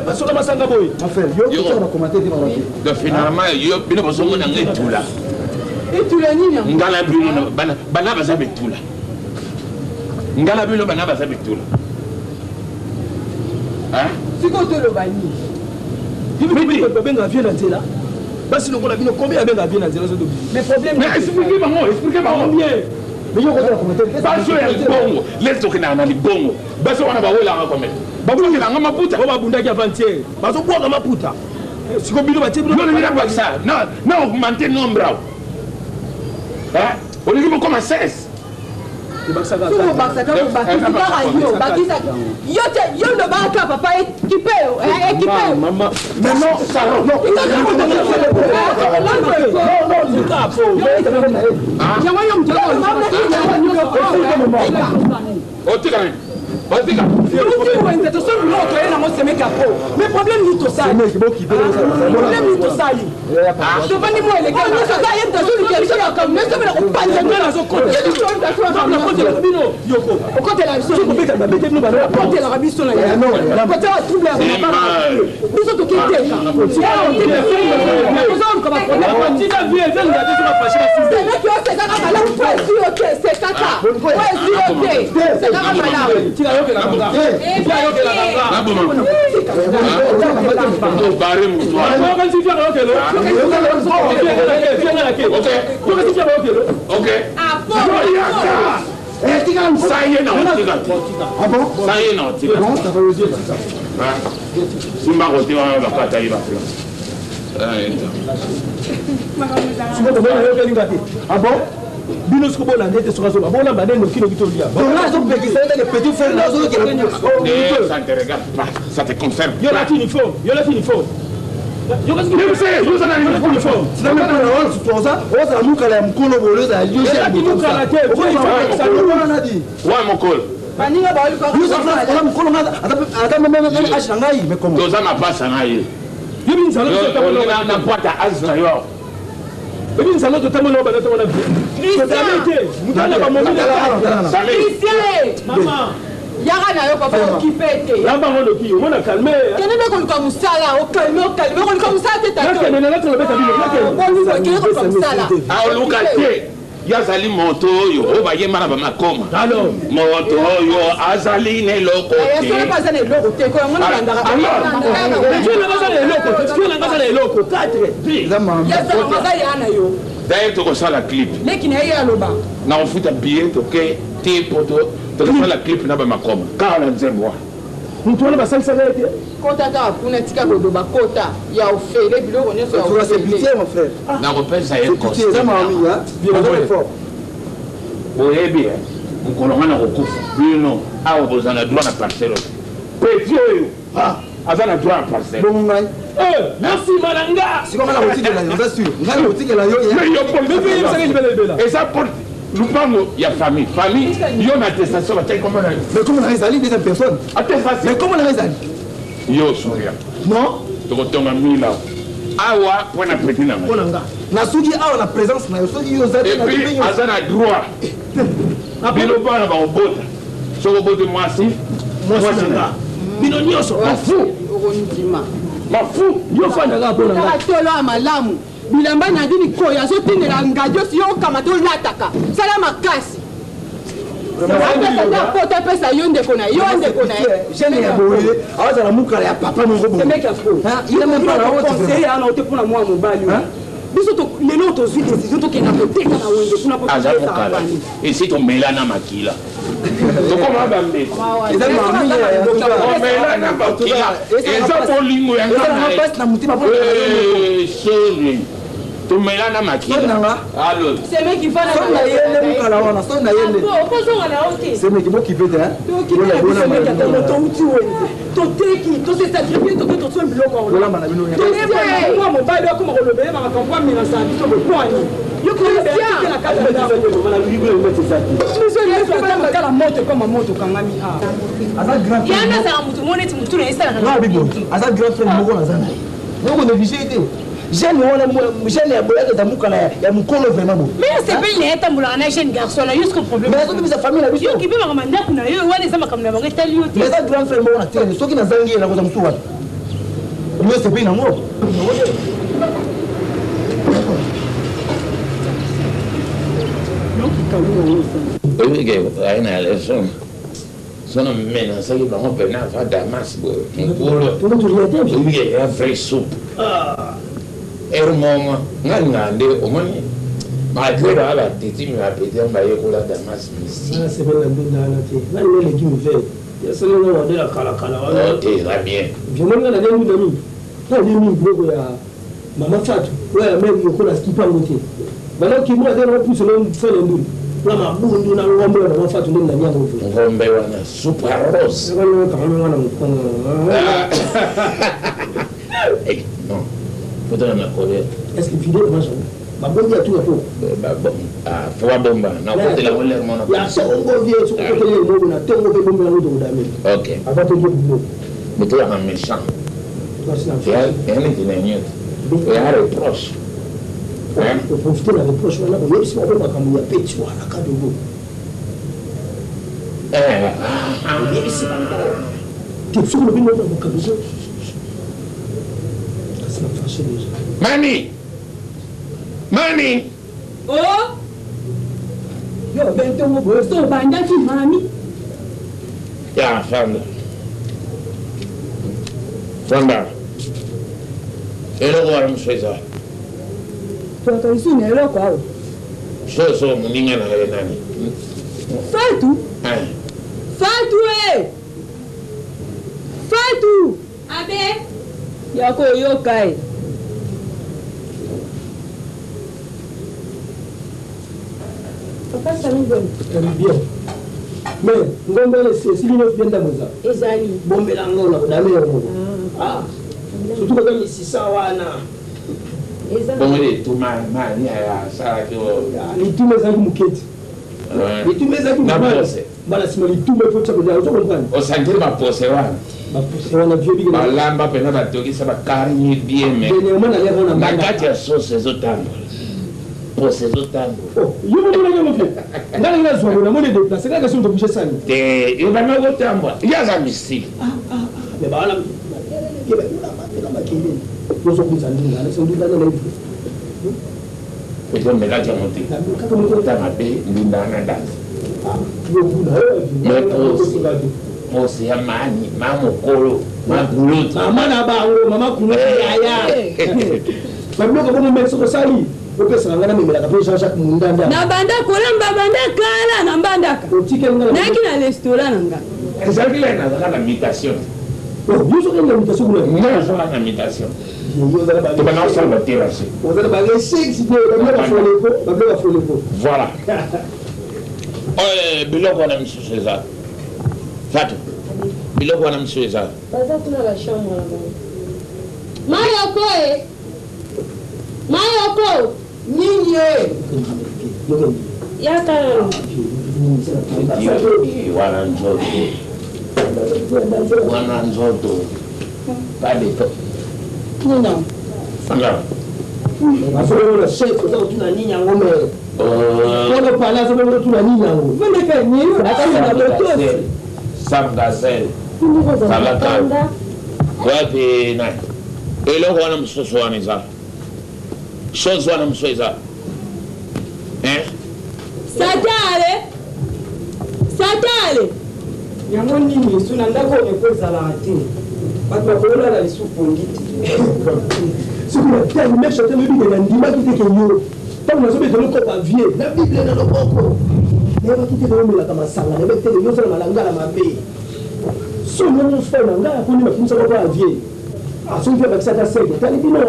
Basola masanga boye. Mon frère, yo kotia na commentaire te, baba te. Donc finalement yo bino bozomona nga etula. Etula nini? Nga na bino bana baza betula, nga na bino bana baza betula. Sikoyo toloba nini? Babengaka vieux na nzela, basi lokola bino combien abengaka vieux na nzela soki? Mais problème. Mais explique bango, explique bango. Combien? Mais yo kozala commentaire. Basi oyo ya libongo, lesi tokendaka na libongo, basi wana bawelaka combien? Babundelanga maputa. Oyo babundaki avant-hier, bazobwaka maputa siko bino batie bino. Yo olingi nabakisa na augmente nombre awa, olingi bokoma 16. Soki obakisaka, obakisi kaka yo, bakisa yo te, yo lobaka kaka papa ekipe yo, ekipe yo. Mais non, Saro. Yango yo moto. Otika nini? Otika. Touti wenze, tosombi biloko, toye nango semeki po, mais problème nini tosali? Problème nini tosali? Tovandi mwa eleki. Nyonso eza ye moto azoluka biso makambo nyonso mena kopanza. Nakotela bino yoko. Okotela biso. Babete bino. Okotelaka biso na kotela trouble ya biso, tokiteka. Oluka ba problème. Tika vie, vie ngati soka fâché ba simbe. Semeki osekaka malamu po ezwi yo te, sekaka. Po ezwi yo te, sekaka malamu. Tika yokela nga. Tika yokela nga. Bare mutu. Ok. Ça y est, non, Ça y est, non, Simba kote wana bakata ye bafla. Ah bon? Bino siko bolanda ete soki azoba bolamba nde noki noki tolia. Azopekisa ye ndenge petit frère azolokela. Ça ne te regarde pas, ça te concerne. Yo lati uniforme, yo lati uniforme. Ozala mokala ya mokolo boye ozala wa mokolo baninga baoza mokolo ata meme age na ngai mais comment toza mapasa na ye na pwata age na yo ebi nzala totambola bana tambola te moto ana bamomi. Yaka na yo papa, okipe te. Lamba ngo noki omona calme. Kende nde koluka mosala, okalme, okalme, koluka mosala te. Tato nakende nakende bino nakende koluka mosala. Aoluka te, ye azali moto oyo oyo bayemba na bamakoma, moto oyo azali na eloko te. Aza na eloko te, koyango nalandaka. Aza na eloko te, aza na eloko 4. Aza ya na yo. D'ailleurs tokosala clip. Leki na ye aloba. Nakofuta billet, toke te poto, tokosala clip na bamakoma kaka na nzembo wana. Moto wana basalisaka ye te. Kota kaka kuna, tika koloba, kota ya ofele biloko nyonso ya ofele. Nakopesa ye. Boyebi mokolo nga na kokufa, bino awa boza na droit na parcelle oyo. Petit oyo aza na droit na parcelle. Bongo ngai? Na nsima na nga. Sikoyo nga nakotikela yo, oza sûr ngai nakotikela yo? Eza porte lupango ya famille, famille yo na attestation batiaki kombo na. Mais kombo na ngai ezali deuxième personne. Attestation. Mais kombo na ngai ezali. Yo soria. Non. Tokotonga mila awa mpo na petit na ngai. Mpo na nga nasuki awa na présence na yo soki yo oza. Et puis aza na droit. Bino bana bakobota, soki oboti mwasi, mwasi na nga, bino nyonso. Mafu. Okondima. Mafu. Yo fandaka mpo na nga. Tolo ya malamu, bilamba na ndini koyo azotindela ngadi osi yo okamata olataka, sala makasi apesa te apota apesa yo ndeko na yo, ndeko na ye. Jeune ya boye azala mokala ya papa moko boye. Conseiller ana ote mpona mwa mobali biso lelo tozwi décision tokenda koteka na wenze kuna. Aza mokala, esi tomela na makila, tokoma bambeko, omela na makila, eza bolingo ya soni, tomela na makila. Alo. Semeki. So na ye nde mokala wana, so na ye nde. Okozonga na yo te. Semeki bokipe te. Touti wenze, toteki, tose sacrifie, toke tosombi biloko. Bolamba na bino. Mwa mobali akoma kolobele makambo amenasa biso bokwani. Makala moto ekoma moto okangami. Yana azala motu mo neti motu na ye esalaka. Aza grand frère moko naza na ye, moko néglige te. Jeune wana, jeune ya boye akeza mokala ya mokolo vraiment boye. Mais asepeli na ye, atambolaka na jeune garçon na yo, ce problème. Mais azobimisa famille na biso. Yo kipe makambo ya ndako na yo wana, eza makambo na bango, etali yo te. Mais eza grand frère moko na telemi, soki nazangi ye nakozwa mosusu wana yo sepeli nango. Oyebike aye na leçon sono menasaki bango mpena ava damas boye mokolo. Oyebike ya vrai soupe ere moma nga lingaa nde omoni malgré baa bateti me bapeti yango bayekola damas misi. Te eza bien. Nga nalia ndunda mingi, nalia mingi biloko ya mama Fatu oyo ya meri lokola skipango te bana kimwa te na puso na fele ndunda na mabundu na ngombe ya mama Fatu nde nalia ngo. Ngombe wana soupe ya rose. Wana mokongo. Non, fotana na colère. Est ce que vidéo maso babombi ya tuka po? Fo babomba nakotela ngo lere mona. Ya songo vie soki okoteli eloko na ntongo mpe bombela ngo tokodame. Ok. Avant toke biloko. Mais toyaka méchant ya neti na nyonso eya reproche. Oprofite na reproche wana, oyebisi bango makambo ya peti wana kadogo. Oyebisi bango te soki olobi noko makambo kasi na fâché déjà. Mami. Mani! Oh! Yo bentongo boye so obandaki mami. Ya fanda. Fanda. Eloko wana mosusu eza. Twaka lisusu na eloko awa. Soso moninga na ye nani? Fatu. Eh. Fatu e! Fatu! Abe! Ya koyoka e. Papa Sami boni? Bien. Mais ngombe wana esili nyonso bien ndambo eza. Ezali. Bombela yango na kodame yango. Ah. Surtout koza misisa wana. Bongo lituma mani asalaki oyo. Lituma ezalaki moke te. Lituma ezalaki Na pose. Mbala nsima lituma ifo tia kolia ozo comprendre. Osantiri bapose wana. Bapose wana vieux bike. Balamba mpena batokisa bakarni bien mais. Dernièrement na lèvre na Na kati ya sauce ezotambola. Pose ezotambola. Oh, yo moko yango mpe. Nga ndenge nazwa ngo namoni déplacer kaka soki tobouge sani. Te, yo banda kotambola. Ye aza mystique. Ah ah ah, mais ba wana ye ba ba makelele. Yozo kuza ndinga, na ndinga na live. Ozomelaki yango te. Kota mabe ndinda na danse. Mais pose pose ya mani ma mokolo ma kulutu. Mama na bango, mama kulutu yaya. Babiloko bongo mpe soki osali opesaka ngai namemelaka mpe Jean-Jacques Mundanda. Na banda kolamba banda kala na mbandaka. Nayaki na restaurant na nga. Ezalaki lere nazalaka na mutation. Yo soki na mutation kuna. Nga nazalaka na mutation. Tobanda kosala ba terrasse. Ozala ba échec te babiloko bafoleko babiloko bafoleko. Voilà. Oyo biloko wana misusu eza. Fatou. Biloko wana misusu eza. Baza kuna ba chambre na bango. Mayoko e. Mayoko. Nini e? Yaka nanu. Wana nzoto. Wana nzoto. Pas de temps. Nini? Fanda. Azobongola chef oza kotuna nini yango mere. Kolo pala azobongola otuna nini yango. Sam Gazelle. Zalaka. Wapi nani? Eloko wana mosusu wana eza. Chose wana mosusu eza. Hein? Satale! Satale! Yango nini lisu na ndako oyo eko ezalaka te bato bakolala lisu pongi te. Soki natali mec chanteur oyebi ke nandimaki te ke yo ntango nazobeta lokopa vie na bible na loboko nayebaki te ke omelaka masanga nayebaki te ke yo oza na malangala mabe so ndenge frère na ngai akoni makinisa moko ya vie soki mpe abakisa ata seke etali bino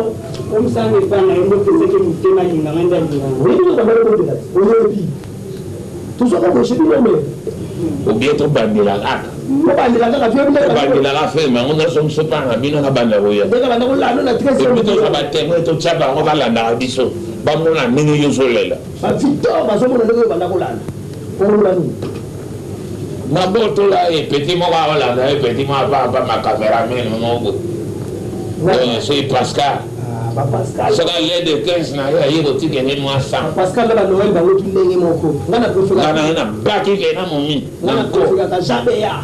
omusanga epai na yo nde opesaki motema alinga ngai nde alinga oyebi nde banda kobondela te oyebi tozwaka boye bino me obie tobandela kaka tobandela kaka tobandela kaka filme yango nyonso mosu mpa na bino nabanda koya ndenge banda kolanda na epuis tozwa batemoin totya bango balandaka biso bamona ndenge yo ozolela bavictor bazomona ndenge oyo banda kolanda oloba nini nabotola ye petit moko aolanda ye petit moko apapa ma cameraman moko soki pascal soki alie de 15 na ye aye kotikele mwa 100 pascal na banoel bango tu ndenge moko nga na nga na ye na baki ke na momi nga na préféraka jabeya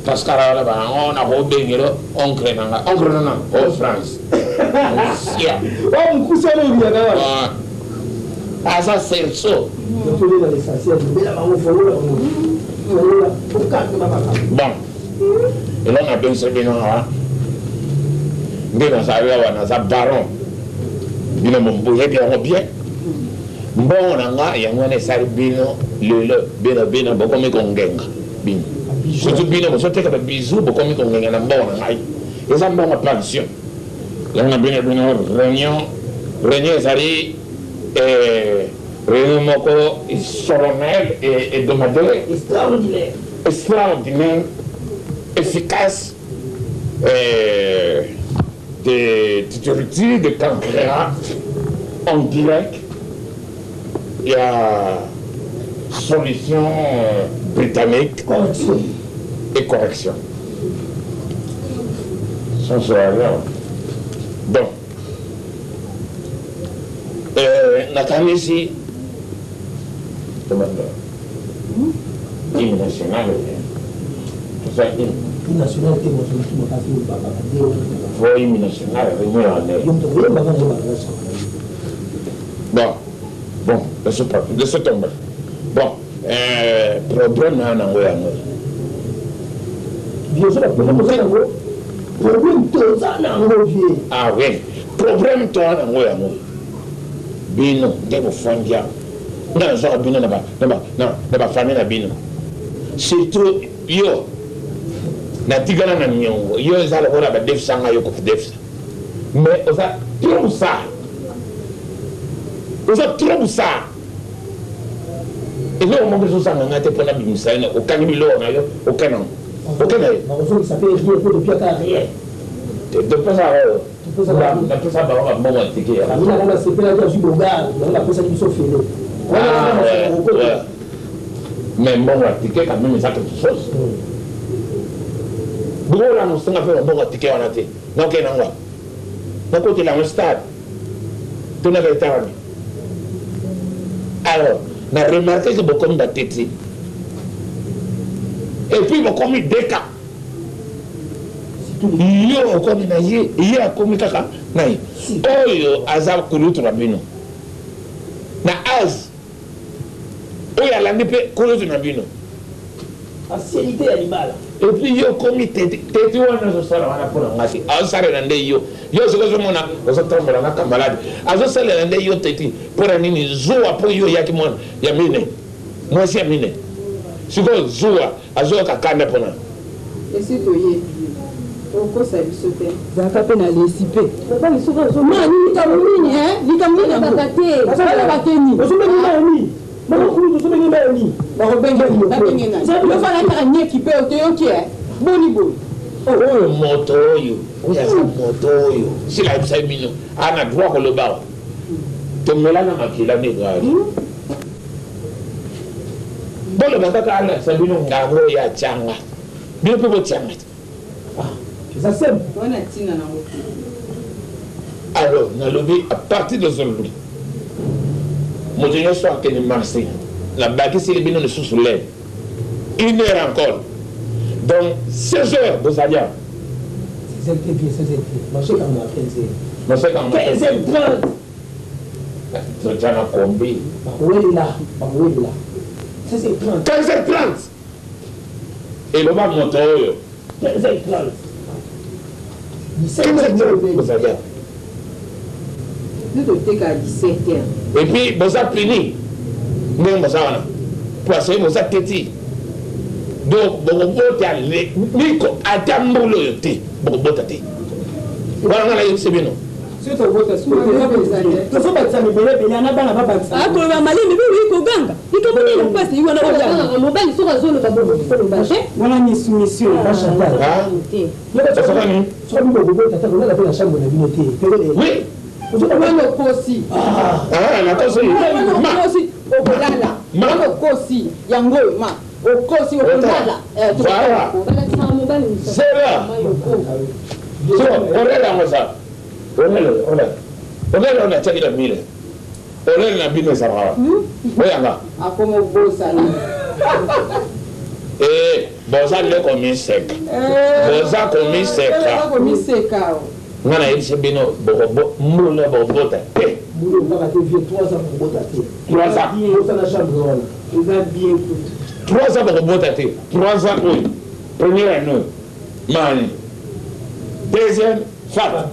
pascal awala bango nakobengelo oncle na nga oncle nana o france sia o mokusi wana oliyaka wana aza cerceau bon eloko nabengisa bino awa nde nazali awa naza baron bino boyebi yango bien mbongo na nga yango wana esali bino lelo bino bino bokomi kongenga bino surtout bino bozoteka babizu bokomi kongenga na mbongo na ngai eza mbongo pension yango na bino bino réunion réunion ezali réunion moko solennelle et hebdomadaire extraordinaire extraordinaire efficace de tutorité de Cancrera en direct. Il y a solution britannique correction. Et correction. Sans Bon. Nakanisi hymne national toza hymne hymne national te mozolaki makasi fo hymne national réunion ane yo moto oyembaka na yebaka na chant. Bon, bon, laisse tomber. Bon, problème na nango yango. Vieux, toza nango. Problème toza nango, vieux. Ah oui, problème toza nango yango. Bino nde bofandi awa. Nga nazwaka bino na bafamille na bino. Surtout yo natikala na niongo, yo eza lokola badefisa nga yo kodefisa. Mais oza trop ça. Oza trop ça. Eloko moko ezozanga nga te mpona bimisa yo, okangi biloko na yo, oke nango. Oke na yo. Nakozongisa mpe rien mpo topiaka rien. Topesa oyo. Napesa bango bambongo ya tike. Famille na nga nasepelaki azwi bogar, yango napesaki biso fele. Mais mbongo ya tike quand même eza quelque chose. Bokola mosenga mpe mbongo ya tike wana te. Naokende nango. Nakotela yango stade. Tonaka eta wana. Alors, na remarqué que bokomi bateti. Et puis bokomi deka. Yo okomi na ye, ye akomi kaka na ye. Oyo aza kulutu na bino. Na age oyo alandi mpe kulutu na bino. Ancienneté ya libala. Et puis yo okomi teti, teti wana azosala wana mpona nga te. Azosalela nde yo. Yo soki ozomona ozotambola na camarade, azosalela nde yo teti mpona nini? Zuwa mpo yo oyaki mwana ya mine, mwasi ya mine. Sikoyo zuwa azoyoka kanda mpona. Esi toyebi yo, okosa biso te. Zalaka mpe na lesi mpe. Mobali soki azomona Ma, likambo nini, hein? Likambo nini yango? Balobaka te. Balobaka te nini? Ozobengi nani? Mama kulutu, ozobengi nani? Bakobenge nini? Babenge nani? Yo fana kaka nyeki mpe otoyoki, eh? Boni boye. Oyo moto oyo, oyo aza moto oyo. Sila ayebisa bino, ana droit koloba. Tomelana makila nde ezali. Boloba kaka alakisa bino ngango oyo atianga. Bino mpe botianga te. Eza simple. Wana ntina nango te. Alors, nalobi à partir d'aujourd'hui, moto nyonso akende marché, nabakiseli bino lisusu lere. Une heure encore. Donc, 16 heures, bozali awa. 16 heures te, bien, 16 heures te. Marché kanga 15 heures. Marché kanga 15 heures 30. Totia na kombi. Bakowelela, bakowelela. 16 heures 30. 15 heures 30. Eloba moto oyo. 15 heures 30. 17 heures bozali awa. Nous toteka 17 heures. Et puis boza puni ndenge boza wana. Poisson boza teti. Donc bokobota miko ata mbula oyo te, bokobota te. Wana nga nayebisi bino. Tozobakisa mibele ebele na bana babakisa. Akoloba malemi mpe oyi koganga. Likambo nini mpasi wana oya? Mobali soki azoloba bokoloba te. Wana ni soumission. Soki bokobota te, kolala mpe na chambre na bino te. Oui. Wana okosi. Nakosi. Wana okosi okolala. Wana okosi yango oyo ma. Okosi okolala. Voilà. C'est là. So, orele yango ça. Orele, orele. Orele oyo natiaki na mire. Orele na bino ezalaka wana. Oyanga. Akoma obosana. Eh, boza nde komiseka. Boza komiseka. Komiseka. Nga nayebisi bino mbula bokobota te. Mbula okaka te vie 3 ans bokobota te. 3 ans. Bota na chambre wana. Eza bien kutu. 3 ans bokobota te. 3 ans oyo. Première année mani. Deuxième fat.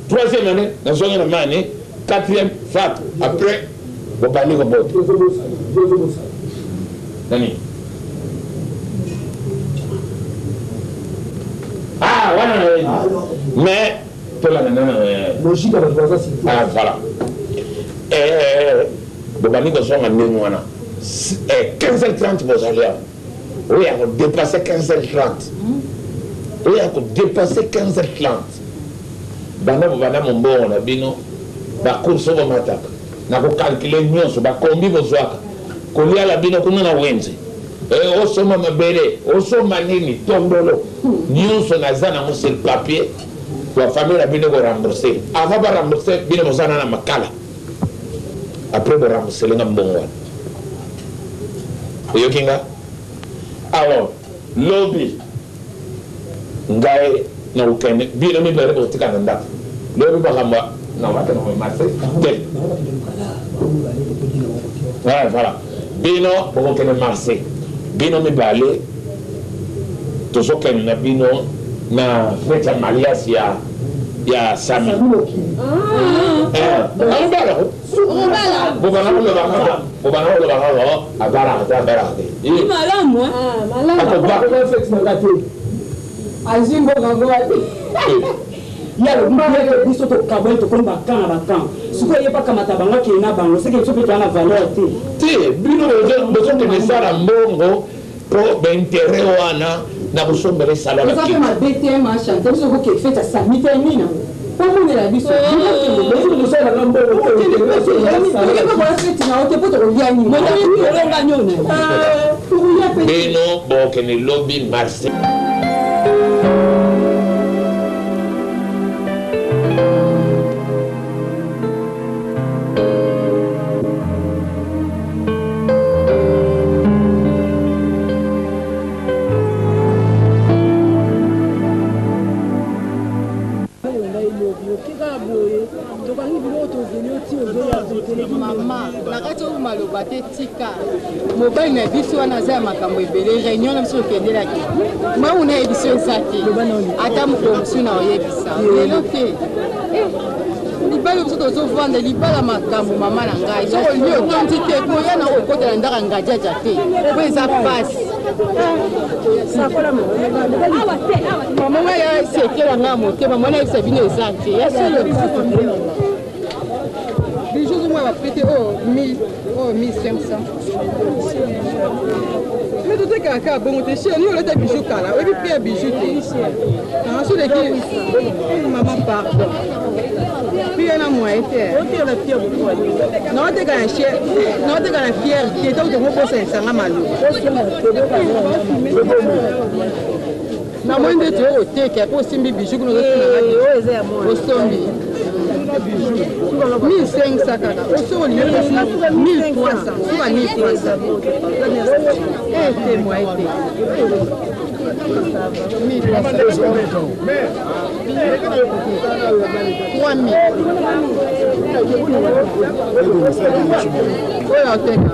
Troisième année nazongi na mani. Quatrième fat. Après bobandi kobota. Nani? Ah, wana na yebi. Mais tolanda nana. Logique ya bato baza surtout. Ah, voilà. Bobandi kozonga ndenge wana. 15h30 bozali awa. Oyo ya kodépasse 15h30. Oyo ya kodépasse 15h30. Banda bobanda mombongo na bino, bacourse oyo bomataka, na kokalkule nyonso, bakombi bozwaka, koliala bino kuna na wenze. Osomba mabele, osomba nini, tondolo. Nyonso naza nango sur papier, ba famille na bino korembourser. Avant ba rembourser, bino bozana na makala. Après borembourser nga mbongo wana. Oyoki nga? Alors, lobi ngai nakokende bino mibale bokotika na ndako. Lobi makambo na wakende komarse te. Ouais, voilà. Bino bokokende marseille. Bino mibale tozokende na bino na fete ya mariage ya ya Sami. Abala ko. Bobana koloba kaka. Bobana koloba kaka abalaka te abalaka te. Malamu. Akoba. Azwi mboka ngo wapi? Ye alobi bien biso tokabwani tokomi bakan na bakan sikoyo ye bakamata bango akende na bango seke biso mpe toza na valeur te. Te bino bozokende esala mbongo mpo baintere wana na kosombela esala Eza mpe mabe te ma chante biso koke fete ya sami te nini yango omonela biso feti na yo te mpo tokolia nini olonga nini tokolia mpe. Bino bokende lobi marse. Mama na kati oyo maloba te, tika mobali na biso wana aza ya makambo ebele. Réunion na biso okendelaki mau nayebi so eza te, ata mokolo mosusu na oyebisa lelo te. Libala biso tozovanda libala makambo mama na ngai, soki olie otondi te koya na okota na ndaka ngadiadia te po eza pasi. Mama ngai ya sekela ngai motema mwana yebisa bino eza te ya solo. Bijou ozomona bapete oyo 1000, oyo 1500, mais totekaka kaka bongo te. Chéri, olata bijou kala, oyebi prix ya bijou te. So leki mama, pardon, prix wana moyen te. Naoteka na cher, naoteka na fier te. Ntango tokobosanisanga maloba, namoni ndeti oyo oteka po osimbi bijou kuna ozotunanga osombi 1500 kaka, oso olingi 1300, suka 1300 te, moyen te. 3000 oyo oteka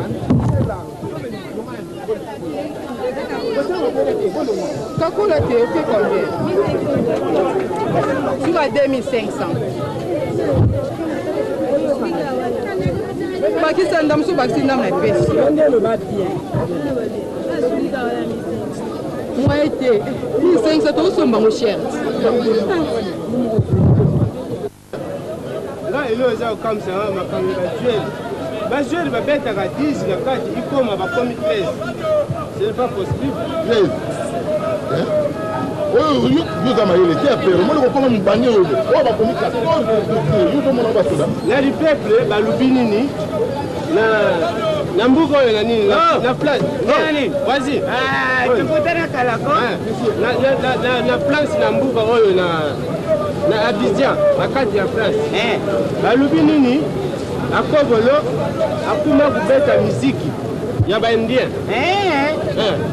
kakola te, oke combien? Suka 2500, bakisa ndambo, so bakisi ndambo na epesi moyen te. 1500 tozosomba ngo cher. Nga elo eza kokamwisa nga makambo ya bajuele. Bajuele babetaka 10 na kati ikoma bakomi 13, ce n'est pas possible. 13 oyo yo oza mayele te ya pere, omoni kokoma mobange oyo oyo bakomi 14, yo ozomona basoda. Na lipeuple balobi nini na mbuka oyo na nini na place nani? Vas-y, tokutana kala ko. Na place na mbuka oyo na Abidjan, na kati ya France, balobi nini? Akobolo akuma kobeta miziki ya baindien.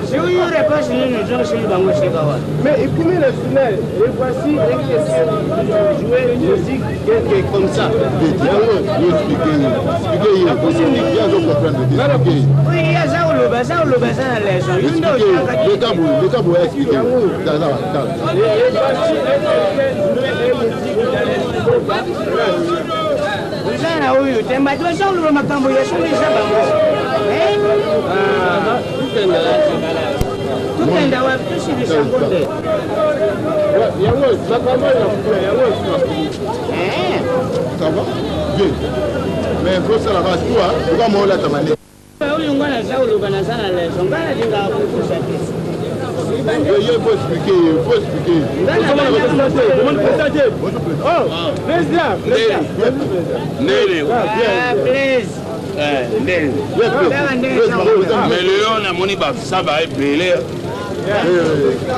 Sikoyo réponse nini ozongiseli bango sika wana? Mais ikumi national, et voici un question jouer musique quelque comme ça. Yango explique ye, azo comprendre te, explique ye. Oui, aza koloba, aza koloba, aza na leçon. Yo nde otangaki. Leka boye, leka boye, explique ye. Tala, tala. Et voici un quelqu'un jouer musique dans les Oza na oyo te, bato baza koloba makambo ya solo eza bango. Tokenda wapi? Tosilisa yango te. Yango makambo oyo yango. Ça va bien, mais fosalaka toi oka moolata mane. Oyo nga naza koloba, naza na leçon, nga nalingaka kokusa te. Ye faut expliquer ye, faut expliquer. Président. Ndele. Please. Ndele. Mais lelo namoni basaba ebele,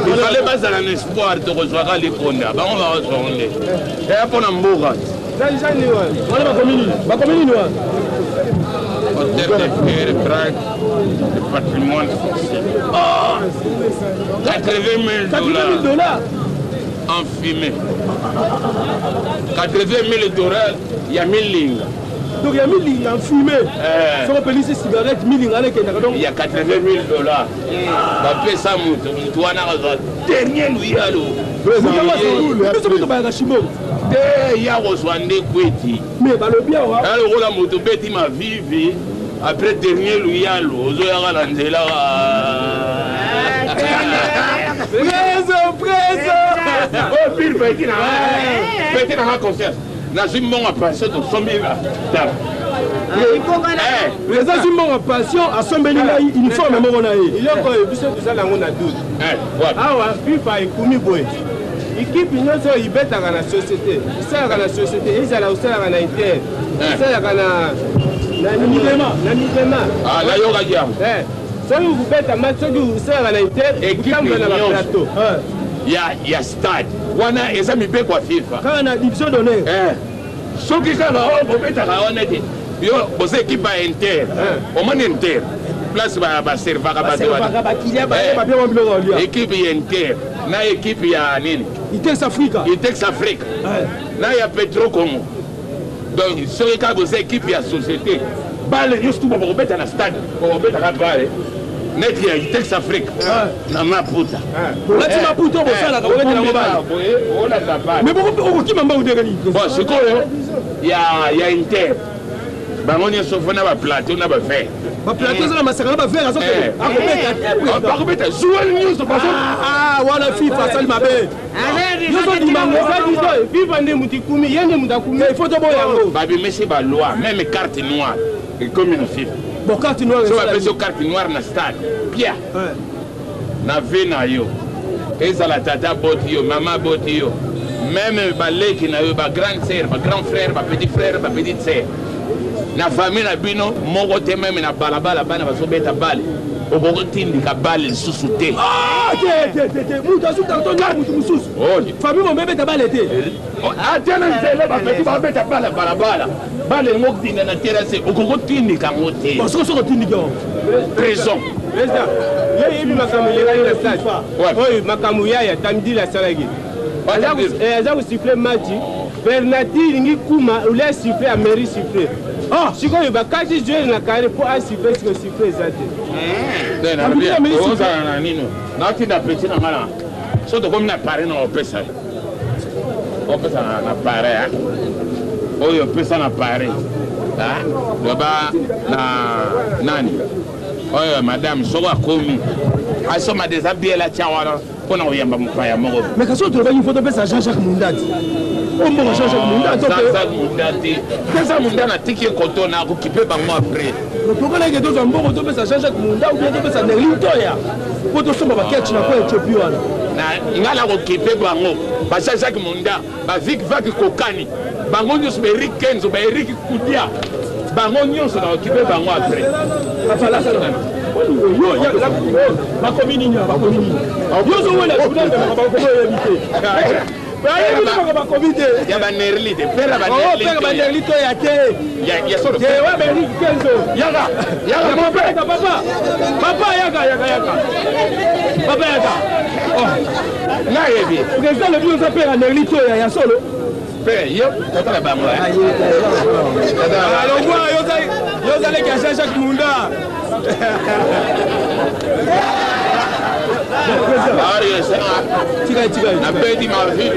ifale bazala na espoir tokozwaka likonda, bango bakozwango nde eya mpo na mboka. Wana bakomi nini wana? Hôtel de Pierre Braque de patrimoine foncier. Oh, 80 000 dollars. Dollars. En fumée. 80 000 dollars, il y a 1000 lignes. Donc ya milinga fume, soki opelisi cigarette milinga wana ekendaka. Donc ya 80 000 dollars bapesa moto, moto wana akozwa dernier luyalo. Biso mpe tobayaka shimoko. Te, ya kozwa nde kweti. Mais balobi awa na lokola moto obeti mavivi après dernier luyalo, ozoyaka na nzela. Prezo, prezo. Oyo pile peti na peti nanga confiance, nazwi mbongo ya pension, tosombi tala. Eza zwi mbongo ya pension, asombeli ngai uniforme moko na ye. Eloko oyo biso toza nango na doute awa, FIFA ekumi boye: ekipe nyonso oyo ibetaka na société, esalaka na société, ezala osalaka na Inter, esalaka na Midema. Na Midema. Nayokaki yango. Soki okobeta match, soki osalaka na Inter, otambola na baplateau ya stade wana, eza mibeko ya FIFA. Kaka na division d'honneur. Soki kaka oyo bobetaka wana te, yo boza ekipe ya Inter, omoni Inter place baservaka bato. Ekipe ya Inter na ekipe ya nini? Itex Africa. Itex Africa na ya Petro Congo. Donc soki kaka boza ekipe ya société, bale nyonso tu bakobeta na stade, bakobetaka bale neti ya Itex Africa na maputa. Olati maputa, bosalaka bobetela yango bale. Olanda bale. Mais okokima mbangu ndenge nini? Bon, sikoyo ya Inter, bango nyonso fo na baplateau na baverre. Baplateau eza na masaka na baverre, azokende akobeta te. Bakobeta joueur nyonso. Wana FIFA asali mabe. FIFA nde mutu ikumi, ye nde mutu akumi. Il faut toboya yango. Babimisi baloi, même carte noire ekomi na FIFA. Bon, carte noire? So bapesi yo carte noire na stade, pia na vie na yo, ezala tata boti yo, mama boti yo, même baleki na yo, bagrande sœur, bagrand frère, bapetit frère, bapetite sœur, na famille na bino moko te, même na balabala bana bazobeta bale, okokotindika bale lisusu te. Te, te, te, mutu azutaka to ngai mutu mosusu, famille momo ebeta bale te. Ata na nzela bapeti babeta bale balabala, bale yango kotinda na terrasse, okokotindika yango te. Soki soki otindiki yango? Prison. Président, yo yebi makambo elekaki na stade oyo, makambo yaya Tamidili asalaki, aza kosiffler match, penalty elingi kuma olia siffle, ameri siffle. Sikoyo bakati joueur na carré mpo asiffler, sikoyo siffle eza te. Ozala na nino, natinda petit na nga na so tokomi na Paris na opesa opesa na Paris oyo opesa na Paris, loba na nani oyo madame soko akomi asomba deja biela tia wana mpona koyamba mopaya moko. Mais kasi oyo tolobaki, faut topesa Jean-Jacques Mundati oyo mboka, Jean-Jacques Mundati. Jean-Jacques Mundati, pesa Munda, natiki ye koto na akokipe bango après. Tokoleke tozwa mbongo topesa Jean-Jacques Munda ou bien topesa Nerlin Toya mpo tosomba baketch na po Ethiopie wana. Ngai nakokipe bango, ba Jean-Jacques Munda, bavik vaki kokani, bango nyonso, baerik Kenzo, baerik Kudia, bango nyonso nakokipe bango après. Bakomi nini? Bakomi nini? Yo ozowela journal, bakomi oyebi te, bayebi te, bakomi te. Ya banerli te, pera. Pere banerli to ya te. Ya solo. Te wa baerik Kenzo. Yaka, yaka mon père. Papa, papa, yaka, yaka, yaka, papa, yaka. Nayebi. Président lobi oza pere ya Nerli to ya solo. Mpe yo tata na bango. Alongwa, yo ozaleki ya Jean-Jacques Munda. Tika, tika. Nabeti mavi.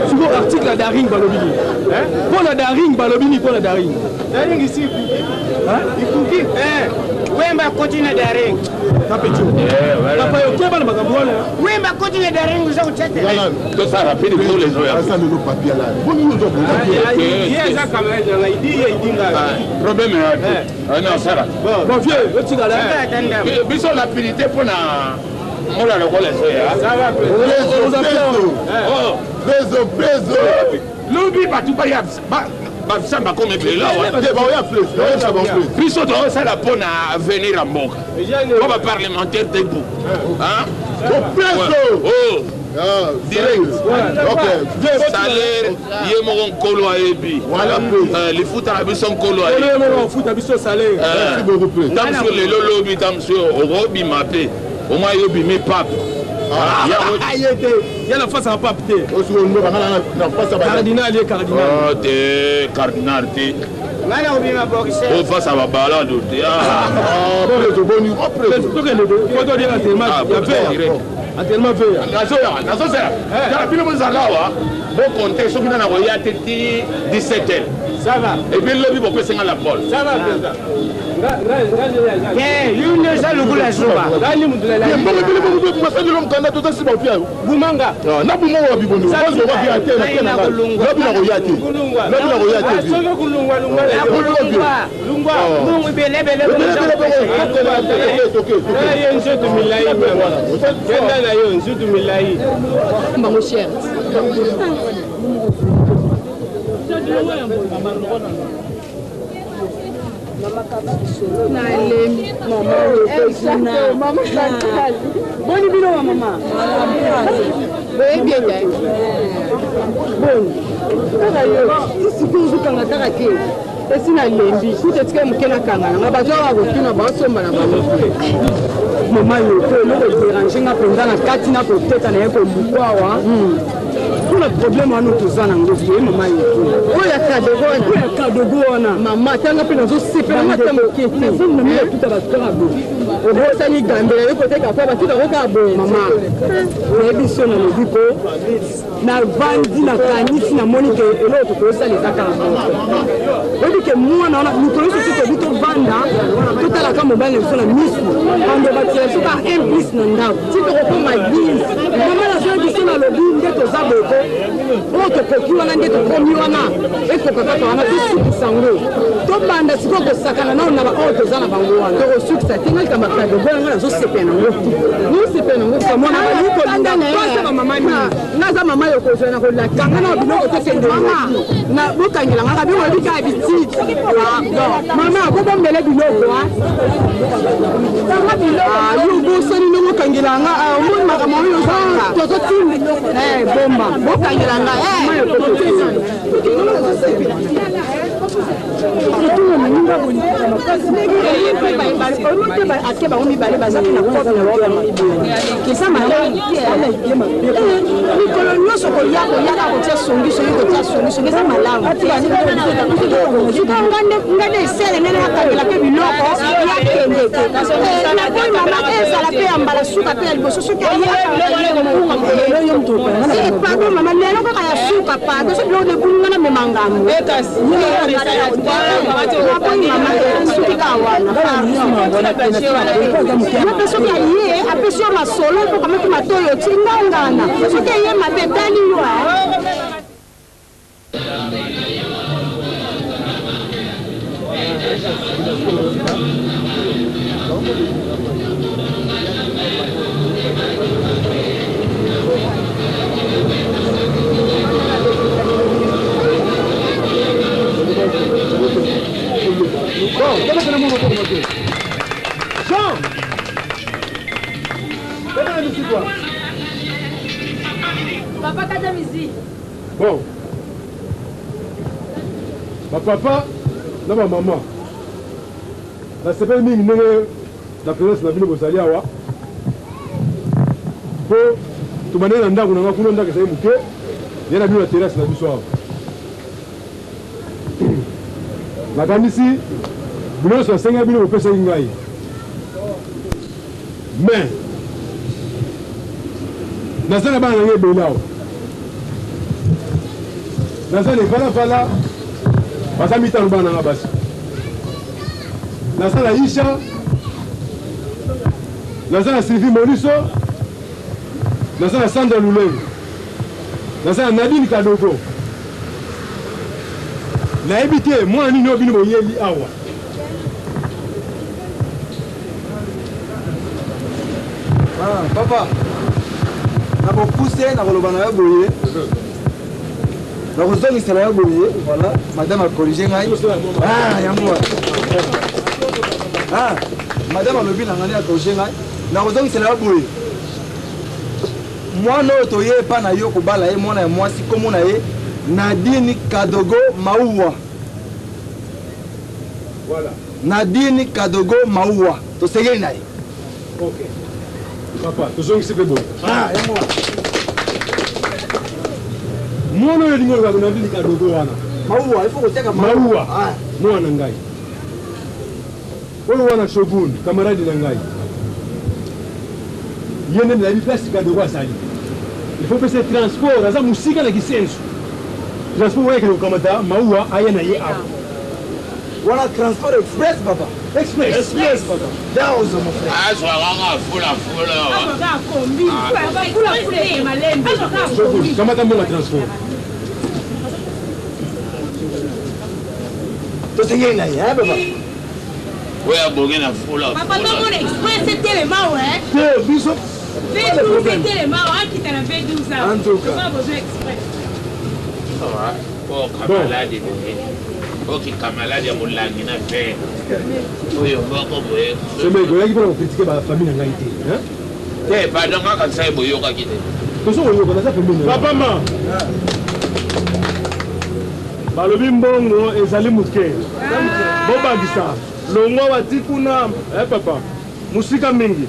Siko article ya Daring balobi nini mpo na Daring? Balobi nini mpo na Daring? Daring isi ikuki. Wemba koti na Daring. Kapecho, papa, yo keba na makambo wana. Wemba koti na Daring, oza kotete. Tosa rapide pour les oyo. Ye aza camarade nanga, idi ye idi nga. Problème ya te, non, sara. Bon vieux, otikala. Biso rapidité mpona mola lokola ezoya. Preso, preso. Lobi bato baya basamba komi ebele awa. Biso tozosala mpona avenir ya mboka po baparlementaire debout. Preso. Direct salaire, ye moko nkolo ayebi lifuta na biso, nkolo. Ayebi biso salaire. Ta mosusu lelo, lobi ta mosusu okobima mpe omwa yo obimi pape. Ye te, ya na face ya pape te. Cardinal ye cardinal. Te, cardinal te. Ngai nakobima boxer. O face ya babalado te. Tokende po toliaka entraînement ya veya. Entraînement veya. Nazoya, nazozela. Tala bino bozala awa, bokonte soki nana koya te ti 17 heures. Ça va. Et puis lobi bopesi nga la pole. Ça va président. Te, yo nde oza lokola zoba. Mbongo ebele bongo masalelo mokanda toza nsima opia yo. Bumanga. Na bumanga wapi bondo. Bazo wapi ya te na te na ngai. Lobi na koya te. Lobi na koya te. Soki kulungwa lungwa. Lungwa. Lungwa. Mbongo ebele ebele. Ebele ebele bongo. Ye nzoto milai. Kenda na yo nzoto milai. Bango cher. Nalembi mama, boni bino ba mama, boyebi ete boni kaka yo ti sikoyo ozokanga kaka te. Esi nalembi kuta etika moke nakanga nanga bato awa kotuna baosomba na bango te. Mama yoko, eloko ederange nga mpenza na kati na koteka na ye kolukwa awa mpona problème wana toza nango te. Mama yoko, oyo ya kadogo wana, oyo ya kadogo wana, mama tanga mpe nazosepela nga ata moke te. Nazomona mingi atuta bato kaka boye, obosani gambela yo koteka kwa bato bango kaka boye. Mama, nayebi so nalobi ko navandi nakanisi, namoni ke eloko tokosala eza kaka moko. Oyebi ke mwana wana mikolo nyonso soki tobi tovanda totalaka mobali na biso na misu, bando batia biso kaka un plus na ndako ti tokokoma 10. Mama, nazoya biso nalobi nde toza boko oyo tokoki wana nde tokomi wana, ekoka kaka wana tosukisa yango, tobanda sikoyo kosakana nao na baoyo toza na bango wana, tokosukisa te. Ngai kamba kadogo yanga nazosepela nango te, nosepela nango te. Mwana bazali bamama mingi, nga aza mama yo kozwa na kolakanga na biloko tokende na bokangela ngaka biloko ebi kaka bitike. Mama, bobombele biloko yo bosani ndenge okangela nga, omoni makambo oyo ozanga tozotinda bomba bokangela nga. Ake bango mibale baza mpe na kope na bango eza malamu. Mikolo nyonso koya koyaka kotia songisongi, kotia songisongi eza malamu. Nga nde esele ndenge nakangela mpe biloko yakende te. Naboyi mama, ezala mpe ya mbala suka mpe ya liboso. Soki aye, pardon mama, lelo kaka ya suka, pardon. So biloko nebunga na mema ngambo, naboyi mama, suki kaka wana. Yo mpe soki aye apesi yo masolo mpo kamati matoyi oti ngangana, soki eye mabe etali yo. Bon, Jean. Beta na musique wa. Papa, kata musique. Bon. Bapapa na bamama, nasepeli mingi ndenge na présence na bino bozali awa, mpo tobandeli na ndako na nga kuna, ndako ezali moke, ye na bino na terrasse na biso awa. Nakanisi bino nyonso nasengaki bino bopesaki ngai, mais naza na bana na ngai ebele awa. Naza na evalafala, baza mitano bana nanga basi. Naza na Isha, naza na Sylvie Moliso, naza na Sandra Lulengo, naza na Nadine Kadogo. Nayebi te mwana nini oyo bino boyeli awa. Ah, papa, nakokuse nakoloba na yo boye, nakozongisela yo boye. Voilà, madame acorrige ngai. Ah, yango wana. Ah, madame alobi na ngai nde acorrige ngai, nakozongisela yo boye. Mwana oyo toye epa na yo kobala ye, mwana ya mwasi, nkombo na ye Nadine Kadogo Mauwa. Voilà. Nadine Kadogo Mauwa, tosengeli na ye. Ok. Papa, tozongisi mpe boye. Mwana oyo elingi olobaka na bili kadogo wana. Maua, il faut kotiaka maua. Mwana na ngai. Oyo wana Shogun, camarade na ngai. Ye nde nayebi place kadogo azali. Il faut pesa transport, aza mosika na Kisenso. Transport oyo ekende kokamata maua aya na ye awa. Wana transport express papa. Express. Express papa. Daozo mon frère. Azwa kaka fula fula. Azwa kombi. Fula fula malembe. Shogun, kamata mbongo ya transport. Tosengeli na ye, hein papa. Oyo abongi na fula. Papa tomona express etelema we. Te biso. V12 etelema we akita na V12 awa. En tout cas. Toza besoin express. Oh, kamaladi boye. Oki kamaladi ya molangi na verre. Oyo moko boye. Semeki, oyaki mpona kokritike bafamille na ngai te. Hein? Te, pardon, kaka nsai boyokaki te. Tozo koyoka, naza pembeni na yo. Papa ma. Balobi mbongo ezali moke. Bobakisa. Longwa wati kuna, eh papa. Mosika mingi.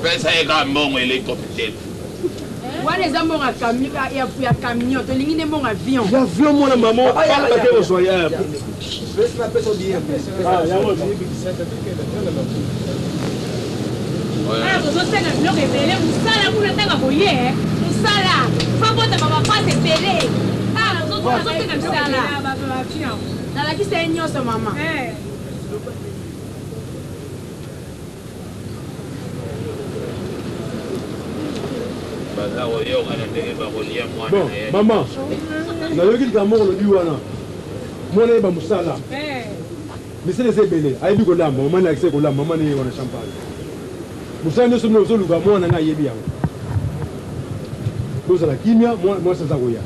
Pesa ye kaka mbongo helicoptère. Wana eza mbongo ya camion, tolingi nde mbongo avion. Ya avion mwana mama, bake kozwa ya. Wana tozosenga biloko ebele, mosala kuna ntanga boye, mosala fabotama bapase ebele. Tozosenga misala. Nalakisa ye nyonso mama. Baza koyokana ndenge bakolia mwana Bon, na ye. mama, nayoki likambo moko olobi wana. Mwana yeba mosala. Misala eza ebele, ayebi kolamba, mama na akisa kolamba, mama na ye wana champagne. Mosala nyonso bino bozoluka mwana na ngai ayebi yango. Bozala kimia, mwasi aza koya.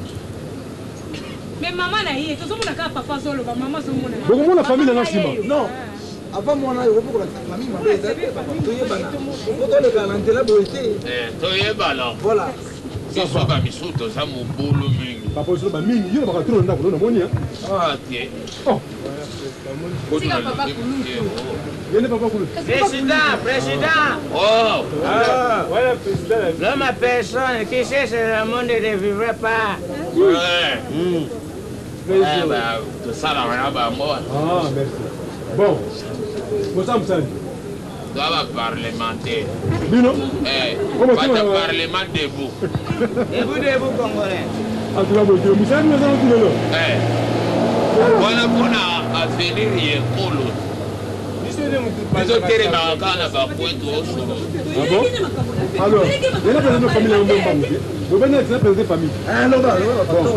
Mais mama na ye, tozomona kaka papa azoloba, mama azomona. Bokomona famille na nga nsima. Non. Avant mwana oyo okoki kolakisa famille mabe eza te papa. Toyebana. Po tolekana na nzela boye te. Toyebana. Voilà. Biso bamisusu toza mobulu mingi. Papa osoloba mingi, yo olobaka trop na ndako, namoni hein. Ah te. Oh. Tika papa kulutu. Ye nde papa kulutu. Président, président. Oh. Ah, voilà président. L'homme à personne qui sait ce le monde ne vivrait pas. Ouais. Eh ben, tosalaka na bango. Ah, merci. Bon. Boza mosali. Toza ba parlementaire. Bino? Eh, Comment bato tu ya vas? parlement debout. Debout, debout, Congolais. En tout cas, bokilo. Mosala bino aza nanu lelo. Eh. Wana mpona avenir ya ekolo. Biso telemaka kaka na bakwetu osolo. Ah bon? Alors, yana président famille na yo mbangu te. Bobani na président famille. Ah, loba, loba, papa.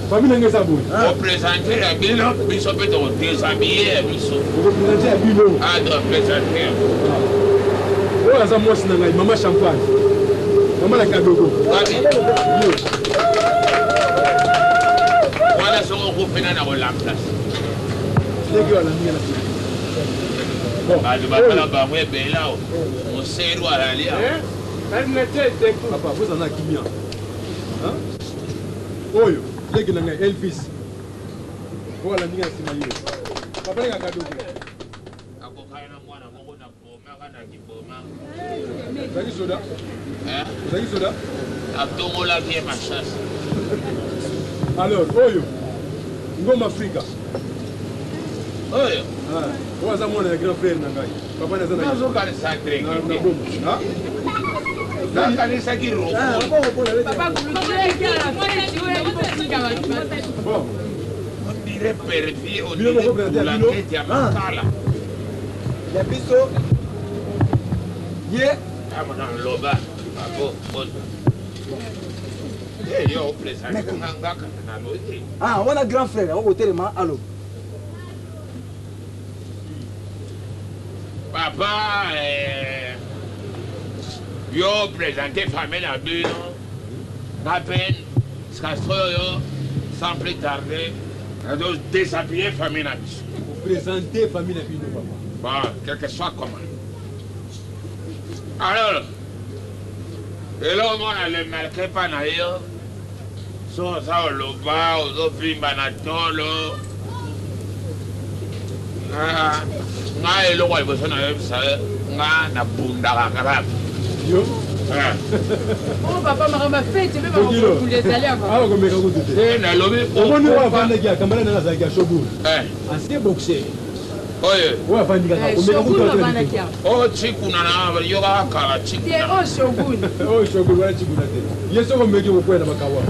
Famille na ngai eza boye. Opresente ya bino, biso mpe tokodeshabille ya biso. Okopresente ya bino. Ah, topresente ya Oyo aza mwasi na ngai, mama champagne. Mama na kadogo. Wapi? Wana soki okufi nani akolemplace? Ndenge wana ndenge na Bato basala bango ebele awa. Moseru azali awa. Papa, bozala na kimia. Hein? Oyo, leki na ngai Elvis. Oyo alandi ngai na nsima ye. Papa leka kadogo. Akokana na mwana moko na bomaka na kiboma. Ozalaki soda? Ozalaki soda? Atongolaki ye masasi. Alors, oyo, Ngoma Afrika. Oyo. Ah, oyo aza mwana ya grand frère na ngai. Papa naza na Nazokanisa na na bomba. Ah? Nakanisaki roko. Papa Bon. On dirait perdu, on Bino dirait moko présenté ya bino. blankete ya makala. Ya biso. Ye. Ntango naloba, babo, boza. Eh, yo opresente nga ngaka nalobi. Ah, wana grand frère, akotelema aloba. Papa, eh, yo présente famille na bino nga mpe sikoyo sans plus tarder nazo déshabiller famille na biso. Présenter famille na bino papa. Bon, quel que soit comment. Alors, eloko moko nalemarke mpa na yo so oza oloba ozovimba na tolo. Ngai eloko ya liboso nayebisa yo, Nga nabundaka grave. Yo? Oh papa makambo ya fete mpe makambo ezali awa komeka kutu te. Te nalobi omoni oyo afandaki ya kambala nanga azalaki ya shogun. Ancien boxer. Oyo. Oyo afandi kaka komeka kutu afandaki awa. Oh chikuna na yoka kala chikuna. Te oh shogun. Oh shogun wana chikuna te. Ye soko omeki kokwela na makawa.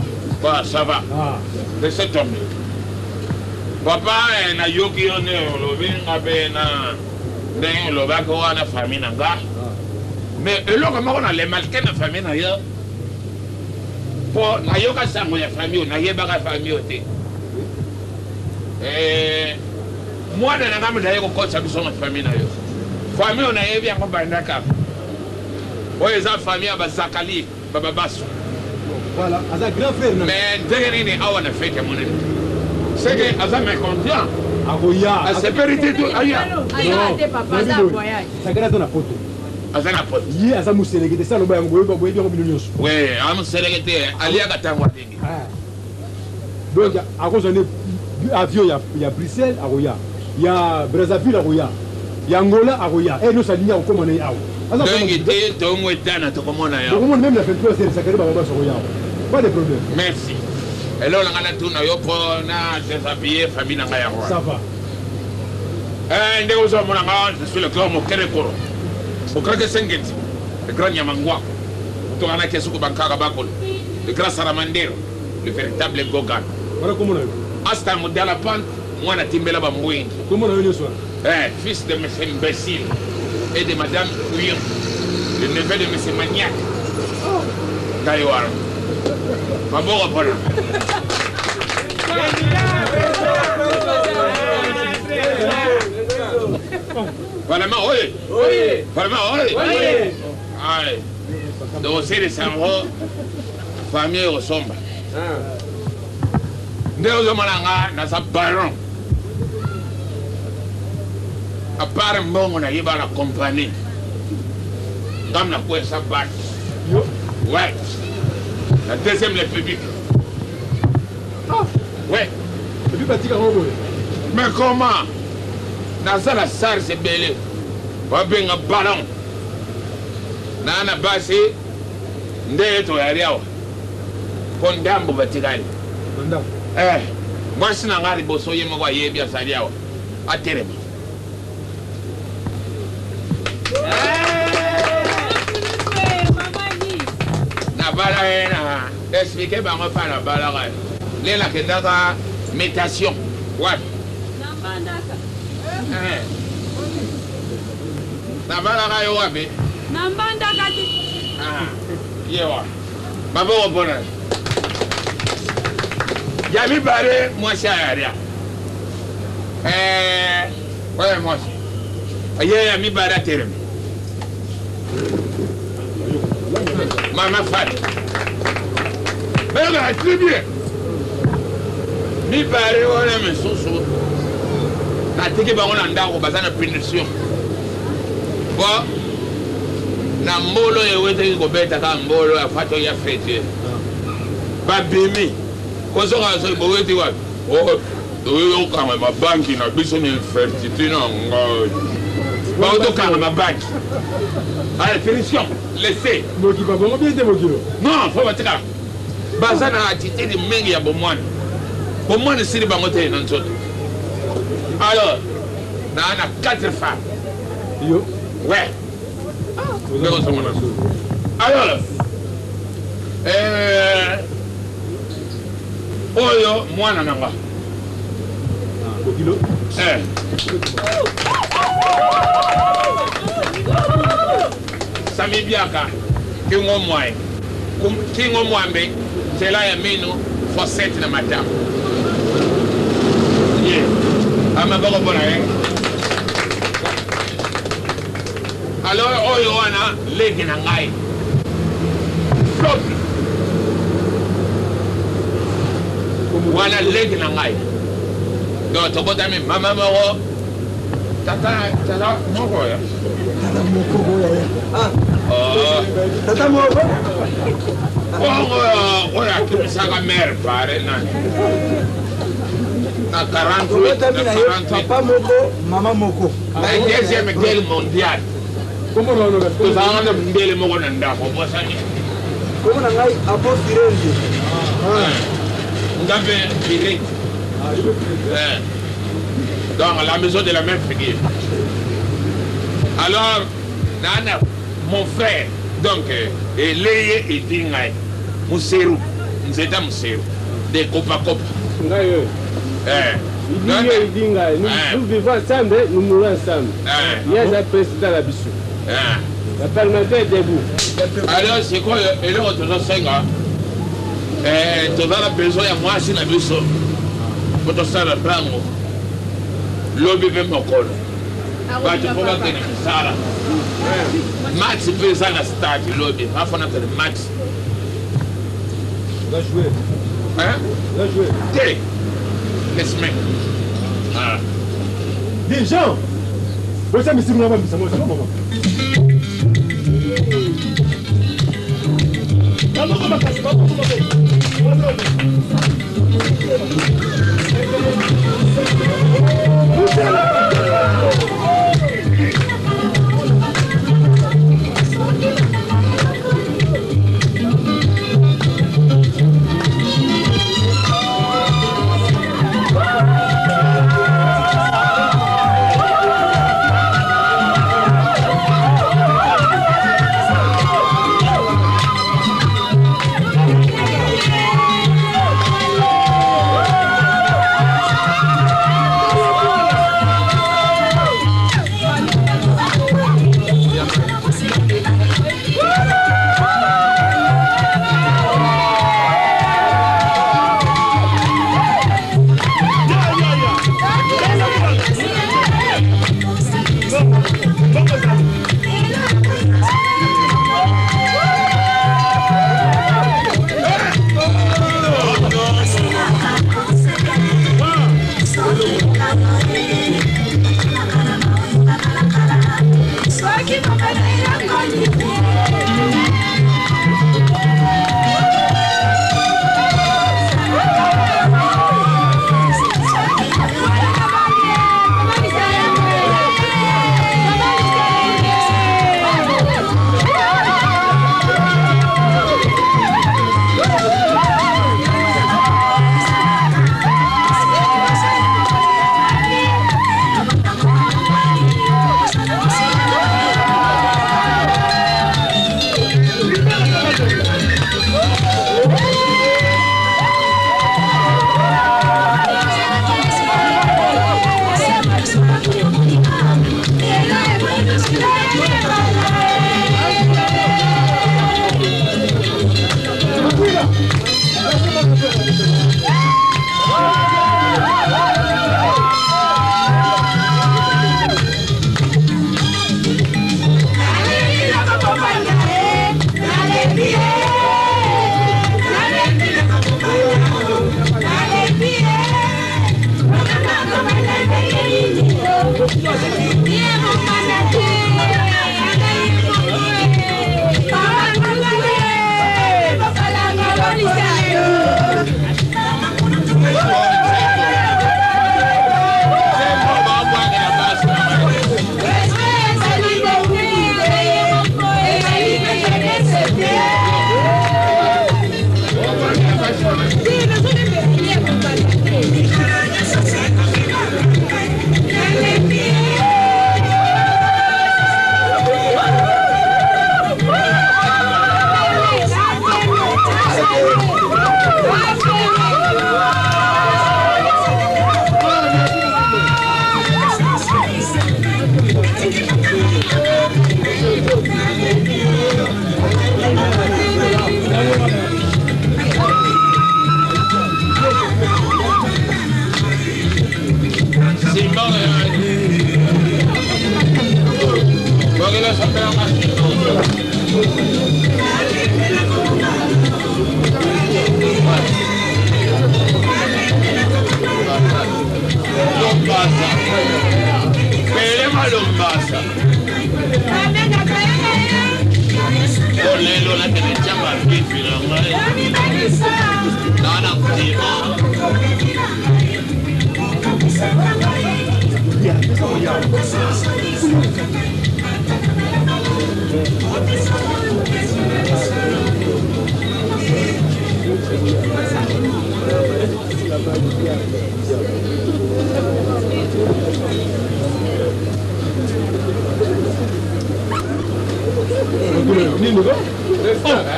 Bah ça va. Ah. Laissez tomber. Papa eh, nayoki yo nde olobi nga mpe na ndenge olobaki wana famille na nga mais eloko moko nalemaki te na famille na yo mpo nayoka sango ya famille oyo nayebaka famille oyo te eh, mwana na ngai moto aye kokotisa biso na famille na yo famille oyo nayebi yango banda kaka oyo eza famille ya bazakali bababasu voilà aza grand frère na mais ndenge nini awa na fete ya monene seke aza mécontent akoya asepeli te to aya sakana aza na poto aza na poto ye aza moseleke te saloba yango boyebi boyebi yango bino nyonso we aza moseleke te aliaka ntango alingi ah. donc akozwa nde avion ya, ya bruxelles akoya ya brazzaville akoya ya angola akoya e nyonso alingi akokoma na ye awa dongi te tongo etana tokomona yo tokomona meme na 23 heures sakari bango baso koya awa pas de problème merci eloko na ngai natuna yo mpo na déshabiller famille na ngai yango ça va eh, ndenge ozomona nga je suis le grand mokele koro okrake sengeti le grand nyamangwa tokana kesuku bankaka bakolo le grand saramandero le véritable gogan wana kombo na yo asta modala pante mwana timbela bambwingi kombo na yo nyonso wana eh, fils de monsieur imbécile et de madame Couillon le neveu de monsieur maniaque ngai wana maboko mpona Parlement, oye! Oye! Parlement, oye! Oye! Allez. Donc, c'est le sango, famille osomba. Nde ozomona nga naza baron. À part mbongo nayeba na compagnie. Ngam nakwesa bato. Ouais. La deuxième république. Ah. Ouais. Et puis batika yango boye. Mais comment? Naza na SARS ebele. Babenga ballon. Naa na basi nde toyali awa. Mpo ndambo batikali. Eh, mwasi na ngai liboso ye moko ayebi azali awa. Atelema. Nabala ye na explike bango mpa nabalaka ye. Nde nakendaka mutation wapi? Eh. Nabalaka yo wapi? Na mbandaka te. Ah, ye wa. Maboko mpona. Ya mibale mwasi ayalia. Eh, oyo mwasi. Ye ya mibale atelemi. Mama Fati. Bella, très bien. Mibale wana misusu natiki bango na ndako baza na punition po na mbolo ewetaki kobeta kaka mbolo ya fato ya fete babimi kozonga soki boweti wapi oh, toyokanga mabanki na biso na infertité na ngai baotokanga mabanki allez punition laissez bokipa bango bien te bokilo non fo batika baza na attitude mingi ya bomwana bomwana esili bango te na nzoto alors naa na 4 femmes yo ouais ndenge ozomona alors euh, oyo mwana na nga bokilo eh. Sami Biaka kingo mwaye kingo mwambe nzela ya mino fosete na matama ye amaboko mpona ye alors oyo wana leki na ngai flopi wana leki na ngai donc tobotami mama moko tata tata moko ya tata moko oyo ah. oh. tata moko bongo oyo akimisaka mare pare nani na 48 papa moko mama moko na deuxième guerre mondiale Tozalaka na mbele moko na ndako, obosani? Kombo na ngai Apo Firenze. Nga mpe Firenze. Donc la maison de la même figure. Alors, nana, mon frère, donc, eleye edi ngai, Museru, nzeta Museru, de Kopa Kopa. Ngai oyo. Idi ye idi ngai. Nous vivons ensemble, nous mourons ensemble. Ye aza président na biso. La parlementaire debout. Alors, sikoyo eloko tozosenga, toza na besoin ya mwasi na biso po tosala ntango lobi mpe mokolo bato mpo bakende misala. Match mpe eza na stade lobi, afana kende match te lesemaine. Des gens bosa misiki na bambisa mwasi mama. Maboko makasi, maboko, maboko.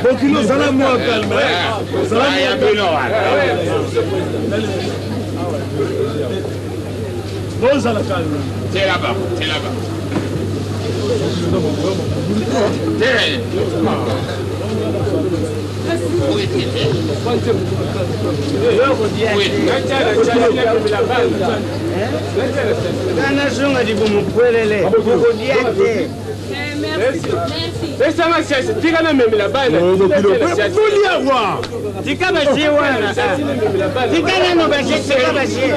Bokilo zala mwa calme. Zala mwa calme. Bozala calme. T'es là-bas, t'es là-bas. T'es. Kanazonga libumupwelele okodia te. Esanga siasi tika namemela bana. Bolia wa. Tika basie wana. Tika nano basie, tika basie.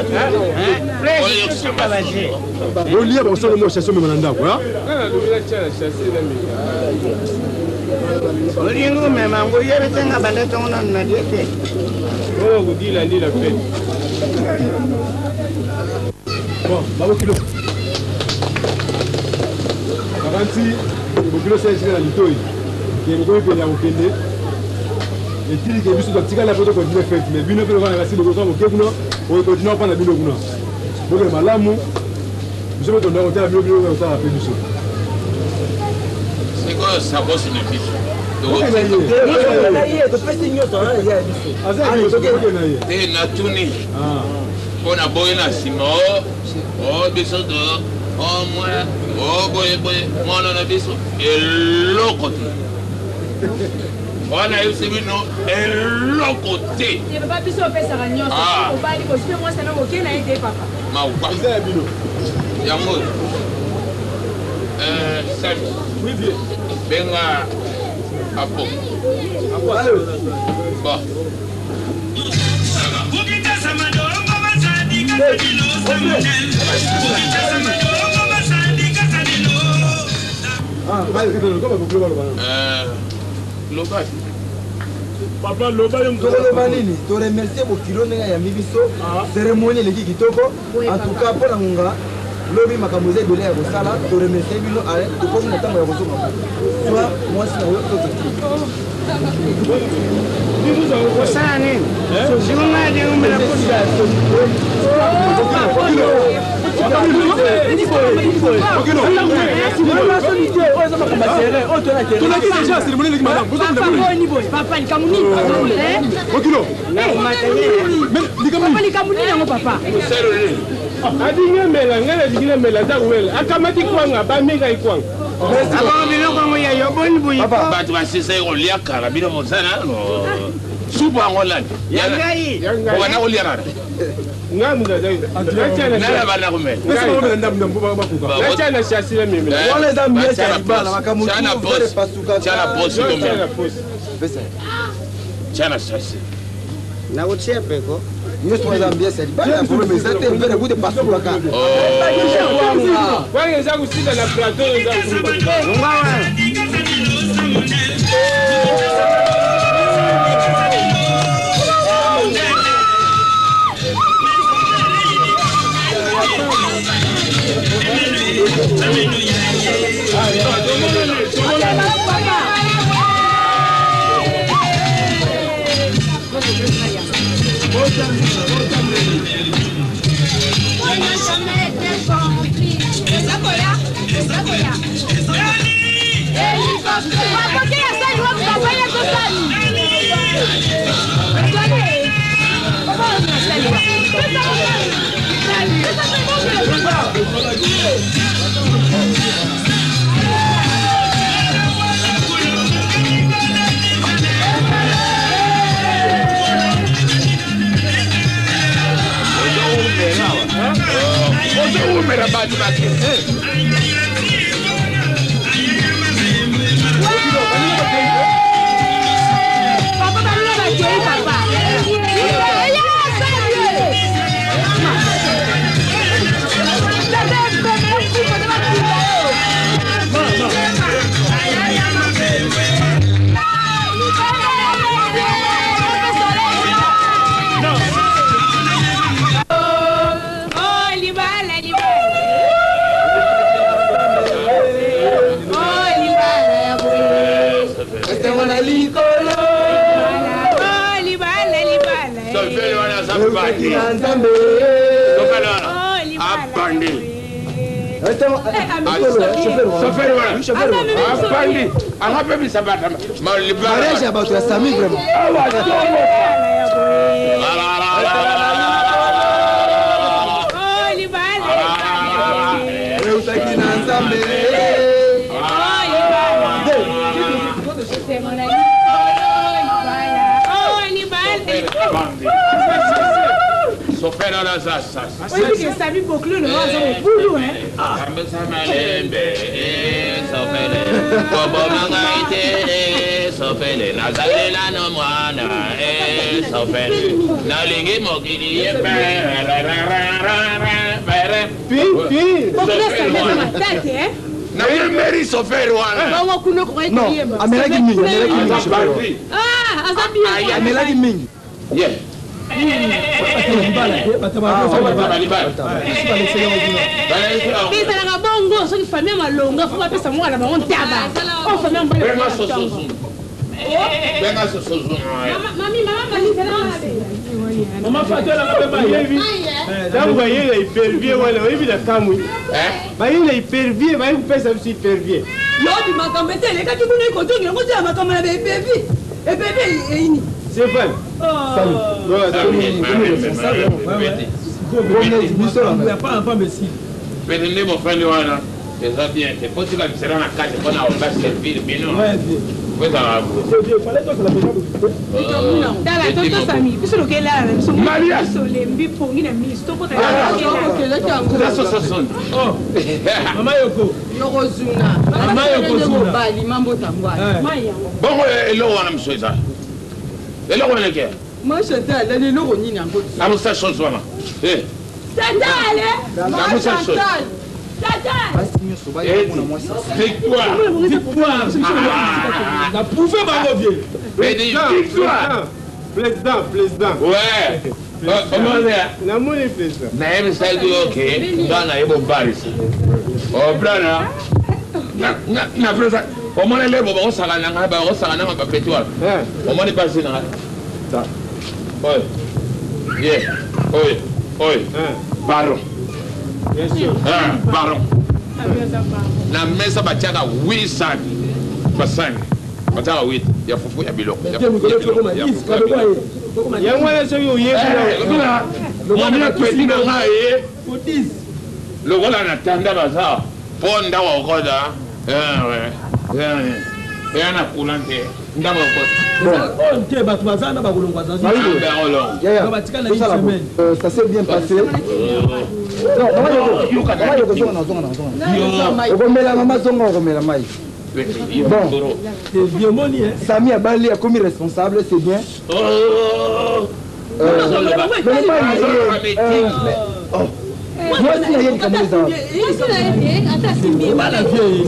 Fresh tika basie. Bolia bakosala mo chassion mema na ndako. Olingi omema yango oyebi te nga banda ntongo nano na die te. Oyo kodila lila pe. Bon, babokilo. Bakanti bokilo sala esika na litoi ke bokomi pene ya kokende etili ke biso totikali apo tokontinue fete mais bino mpe lokola kasi bokoka moke kuna okokontinue mpa na bino kuna bokende malamu biso mpe tondaka kotala bino bino kotala mpe biso. Sikoyo sakosi na biso topesi nyonso ya biso te natuni mpo na boye na nsima o biso to o mwa o boye boye mwana na biso eloko te wana yebisi bino eloko te. Papa biso opesaka nyonso obali bozwi mpe mwasi na moke na ye te papa. Mawa yango sami benga apo bon. Loba. Papa loba yo. Tokoloba nini? Toremercie bokilo ndenge ayambi biso. Cérémonie eleki kitoko. En tout cas mpo na ngonga lobi makambo eza ebele ya kosala. Toremercie bino tokomi na ntango ya kozonga. Soit mwasi na yo totoki. Kosala nini? Sikunga umela Tolaki déjà cérémonie eleki malamu. Papa likambo nini? Bokilo. Papa likambo nini yango papa? Adingi amela ngai nalingi namela aza kowela akamati kwanga bameka ekwanga. Abongo biloko yango ya yo boni boye. Bato basisa kolia kala bino mosala supu yango nani? Ya ngai. Obanda kolia nani? Ngai moto azali. Nani abanda komela? Natia na chassi na memela. Wana eza miese ya libala makambo Tia na posi tomela. Tia na chassi. Nakotia peko. Nyonso eza ambiance ya libala problème eza te mpe nakuti epasukaka. Wana eza kosila na plateau eza. Abandi. Sofele wana. Abandi. Sofele wana. Abandi. Akapemisa bato. Mariage ya bato ya Sami vraiment. Awa tongo. Eutaki na Nzambe. Sofele wana aza sasa. Oyebi ke Sami Bokilo na yo aza mobulu hein. Tambisa malembe sofele koboma ngai te sofele nazali nano mwana sofele nalingi mokili ye Bokilo Sami aza matete hein. Nayembeli sofele wana. Bongo kuna okoki Non, koyemba. amelaki mingi, amelaki mingi chauffeur wana. Ah, aza bien. Amelaki mingi. Yeah. Mpe ezalaka bongo soki famille malonga fo bapesa mwana bango ntaba oyo famille mobali Benga soso zuma. Benga soso zuma. Mami, mama, mami, Mama Fatou elanga mpe mai. Oyebi, ntango baye na hypervie wana oyebi na kamwi baye na hypervie baye kopesa biso hypervie yobi makambo ete elekaki kuna ekotongi yango te ya makambo na baepevi epevi eyini Stéphane. Pene nde mofandi wana eza bien te po tika misala na kati mpona obaservir bino po ezalaka Tala toto Sami biso lokelala na biso biso lembi pongi na miso tokota. Mama Yoko. Yokozuna. Mama Yokozuna. Mobali mambota ngwana. Bongo eloko wana mosu eza eloko wana eke Ma Chantal alali eloko nini yango? Amosa chose wana. Chantal! Ma Amosa chose. Chantal! Chantal! Victoire. Victoire. Na prouvé bango vieux. Victoire. Président, président. Ouais. Namoni président. Nayebisaki oke nga naye bobalisa oblana na presa omoni lebo bakosaka na ngai bakosaka nanga bapeti wana omoni basi na ngai oyo ye oyo oyo baron baron na mesa batiaka 8 sani basani batiaka 8 ya fufu ya biloko ya fufu, ya biloko, ya fufu, ya biloko. Yango wana soki oyebi mwana peti na ngai ye lokola na tanda baza mpo ndako okota eya na courant te ndako okota Te bato baza na bakolongwa zazi. Batika na une semaine. Ça s'est bien passé. Non, mama Yoko. Mama Yoko, zonga na, zonga na, zonga na. Okomela mama zonga okomela mai. Bon. Sami abali akomi responsable, c'est bien. Mais mai na ye, oh. Mwasi na ye likambo eza wapi?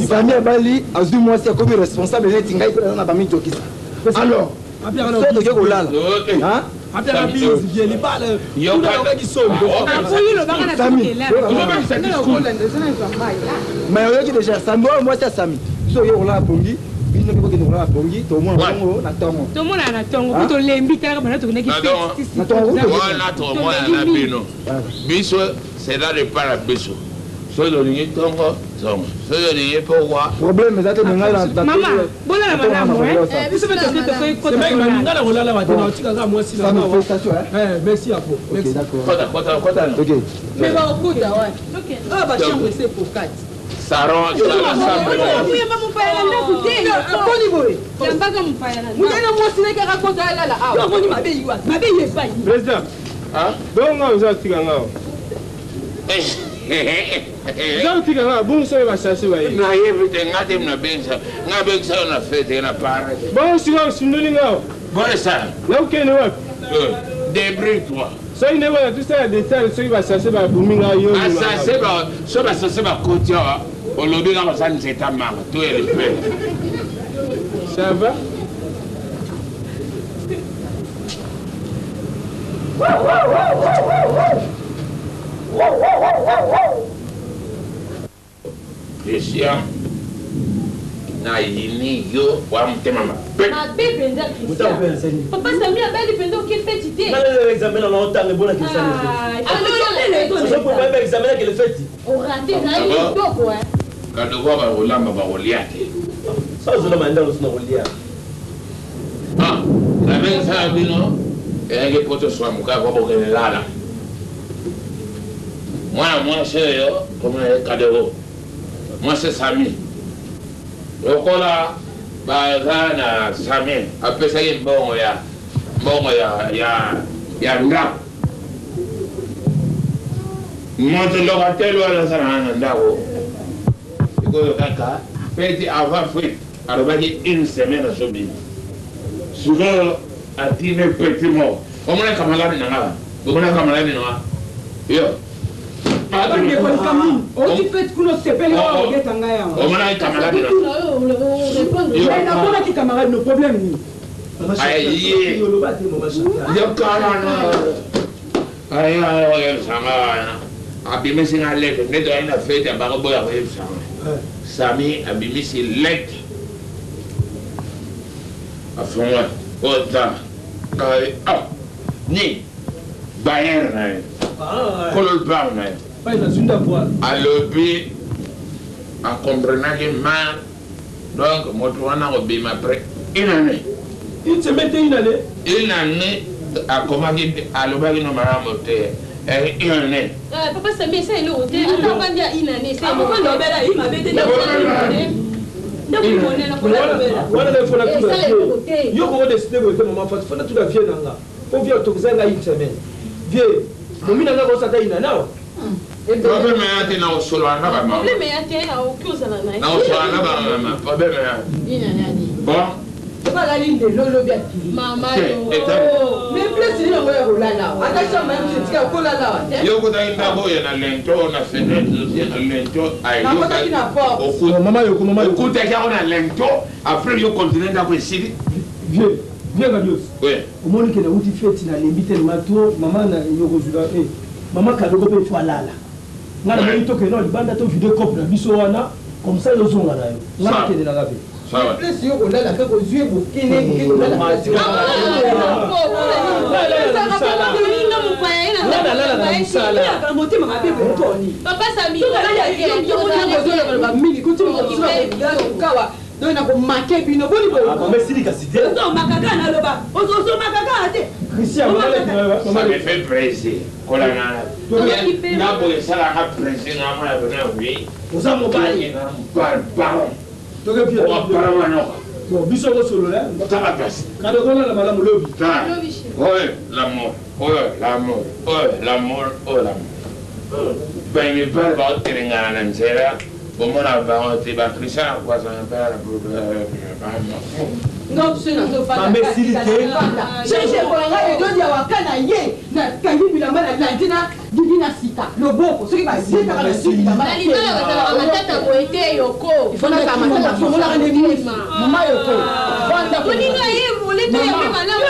Sami abali azwi mwasi akomi responsable neti ngai mpe naza na bamijokisa. Alors, soki toke kolala. Hein? Apiaka bizi vie libala. Kuna yokaki soni. Sami. Mais oyoki déjà Sami oyo mwasi ya Sami. Biso oye kolala pongi, bino mpe bokende kolala pongi, tomona bongo na ntongo. Tomonana na ntongo po tolembi talaka bana tokendaki wana tokomona na bino biso cela dépend na biso soki tolingi ntongo ntongo soki tolingi pokwa Problème eza te me ngai na Mama, bolala malamu hein. Biso mpe toke tokoki kota. Semeki balinga na kolala bato na otika kaka mwasi na Sami, nga. félicitations, hein. Eh, merci apo. Merci. Kota, kota, kota. Ok. Mais bakokuta wana. Oyo bachambre ese pokati. Saron, Yamba mopaya na ndako te. Akoni boye. Yambaka mopaya na ndako. Mutana mwasi na kaka kota alala awa. Yo amoni mabe yiwa. Mabe ye epai. Président. Bongo nga oza kotika nga awa. Oza kotika nga awa, bongo soki basase baye. Nayebi te nga te nabengisa nga bengisa yo na fete na para te. Bongo sikoyo osundoli nga awa. Bonesa. Nakokende wapi? Débrouille toi. Soki nde wana tosala detail soki basase babumi nga yo. Basase ba so basase bakoti awa olobi kaka oza nzeta manga to elipe. Ça va? Christian. Nayini yo wa motema mabe. Mabe mpenza Christian. Papa Sami abali mpenza oke feti te. Examen na otanga ebona examen akele feti. Orate ezali kitoko. Kadoko bakolamba bakolia te. Sazolamba ndalo sina kolia. Nabengisa bino eyaki po toswamuka po bokende lala. Mwana mwasi oyo komona ye Kadoko, mwasi Sami, lokola baza na Sami apesaki mbongo ya mbongo ya ya ya ndako. Moto locataire wana azalaka na ndako sikoyo kaka feti avant fete alobaki une semaine azobima sikoyo atindi petit moko omona kamaladi na nga omona kamaladi na nga yo Bandeko likambo nini? Outi fete kuna osepeli oyo obeta ngai awa. Omonaki camarade na Mais namonaki camarade no problème nini? Aye yokalana aye oyebisanga wana abimisi nga lete nde toyai na fete ya bango boya koyebisanga Sami abimisi lete afongwa ota ngai ah ni bayer na ye kolo lupango na ye alobi akomprenaki mal donc moto wana akobima après une année. Une semaine te une année. Une année akomaki alobaki no malamu te une année. Papa Sami esa eloko te ata ovandi ya une année wana ngai fona tuna yo koko deside boye te mama fati fona tuna vie na nga po vie autorise ngai une semaine vie momi na ngai kosata une année awa. Problème ya te na kosolola na bamama. Problème ya te aoki ozala na ye. Na kosolola na bamama problème ya. Bon. Balali lelo lobi akili. Mama yo. Mais place nini yango ya kolala awa? Ata chambre ya biso etika kolala awa te. Yo okotaki ndako oyo na lento na fenêtre otie na lento. Nakotaki na porte. Mama yoko mama yoko. Okutaki yango na lento après yo continue ndako esili. Vieux, vieux Gadios. Oui. Omoni ke nauti feti nalembi telema trop mama na yokozula eh. Mama Kadogo pe il faut alala. Nga namoni tokende na libanda to vide cope na biso wana comme ça yo ozonga na yo. Nga nakende na nga pe. Place yo kolala kaka ozwi bokene oke kolala place yo. Motema mabe botoni. Papa Sami. Mingi kuti kawa donc nakomake bino boni boyomesili kasi te ozomaka kaka naloba ozomaka kaka te. Christian, ça me fait plaisir kolana nga boye esalaka plaisir nga mwana bena wi oza mobali baron oparama bon biso kosolola tala place kadokolala malamu lobi oyo l'amour oyo l'amour oyo l'amour oyo l'amour bamibali baotelengana na nzela bomona bango te bakristian akwazana mpe waka na ye nakangi bilamba nalandi na didi na sika loboko soki bazekaka na suki bilamba bazalaka matata boye te yoko matata fongolaka nde miso mama yoko oninga ye molete ya mpe malamu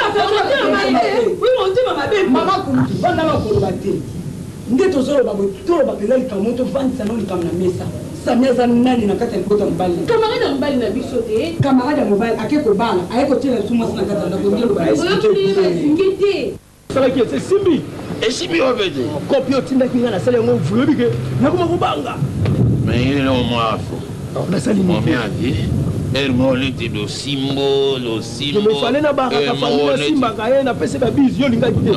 motema mabe mama kulutu vanda na koloba te nde tozoloba boye toloba mpenza likambo tovandisa no likambo na mesa. Sami aza nani na kati ya libota mobali? Camarade ya mobali na biso te. Camarade ya mobali ake kobala aye kotiela biso mwasi na kati ya ndako nde loba. Oyoki te. Salaki ete esimbi. Esimbi wapi te? Kopi otindaki nga nasali yango oyebi ke nakoma kobanga. Mais il est au moins faux. Nasali nini? Momi avi. Heure moko neti losimbo losimbo. Mais fallait na baraka famille nasimbaka ye napesi ba bise yo olingaki te.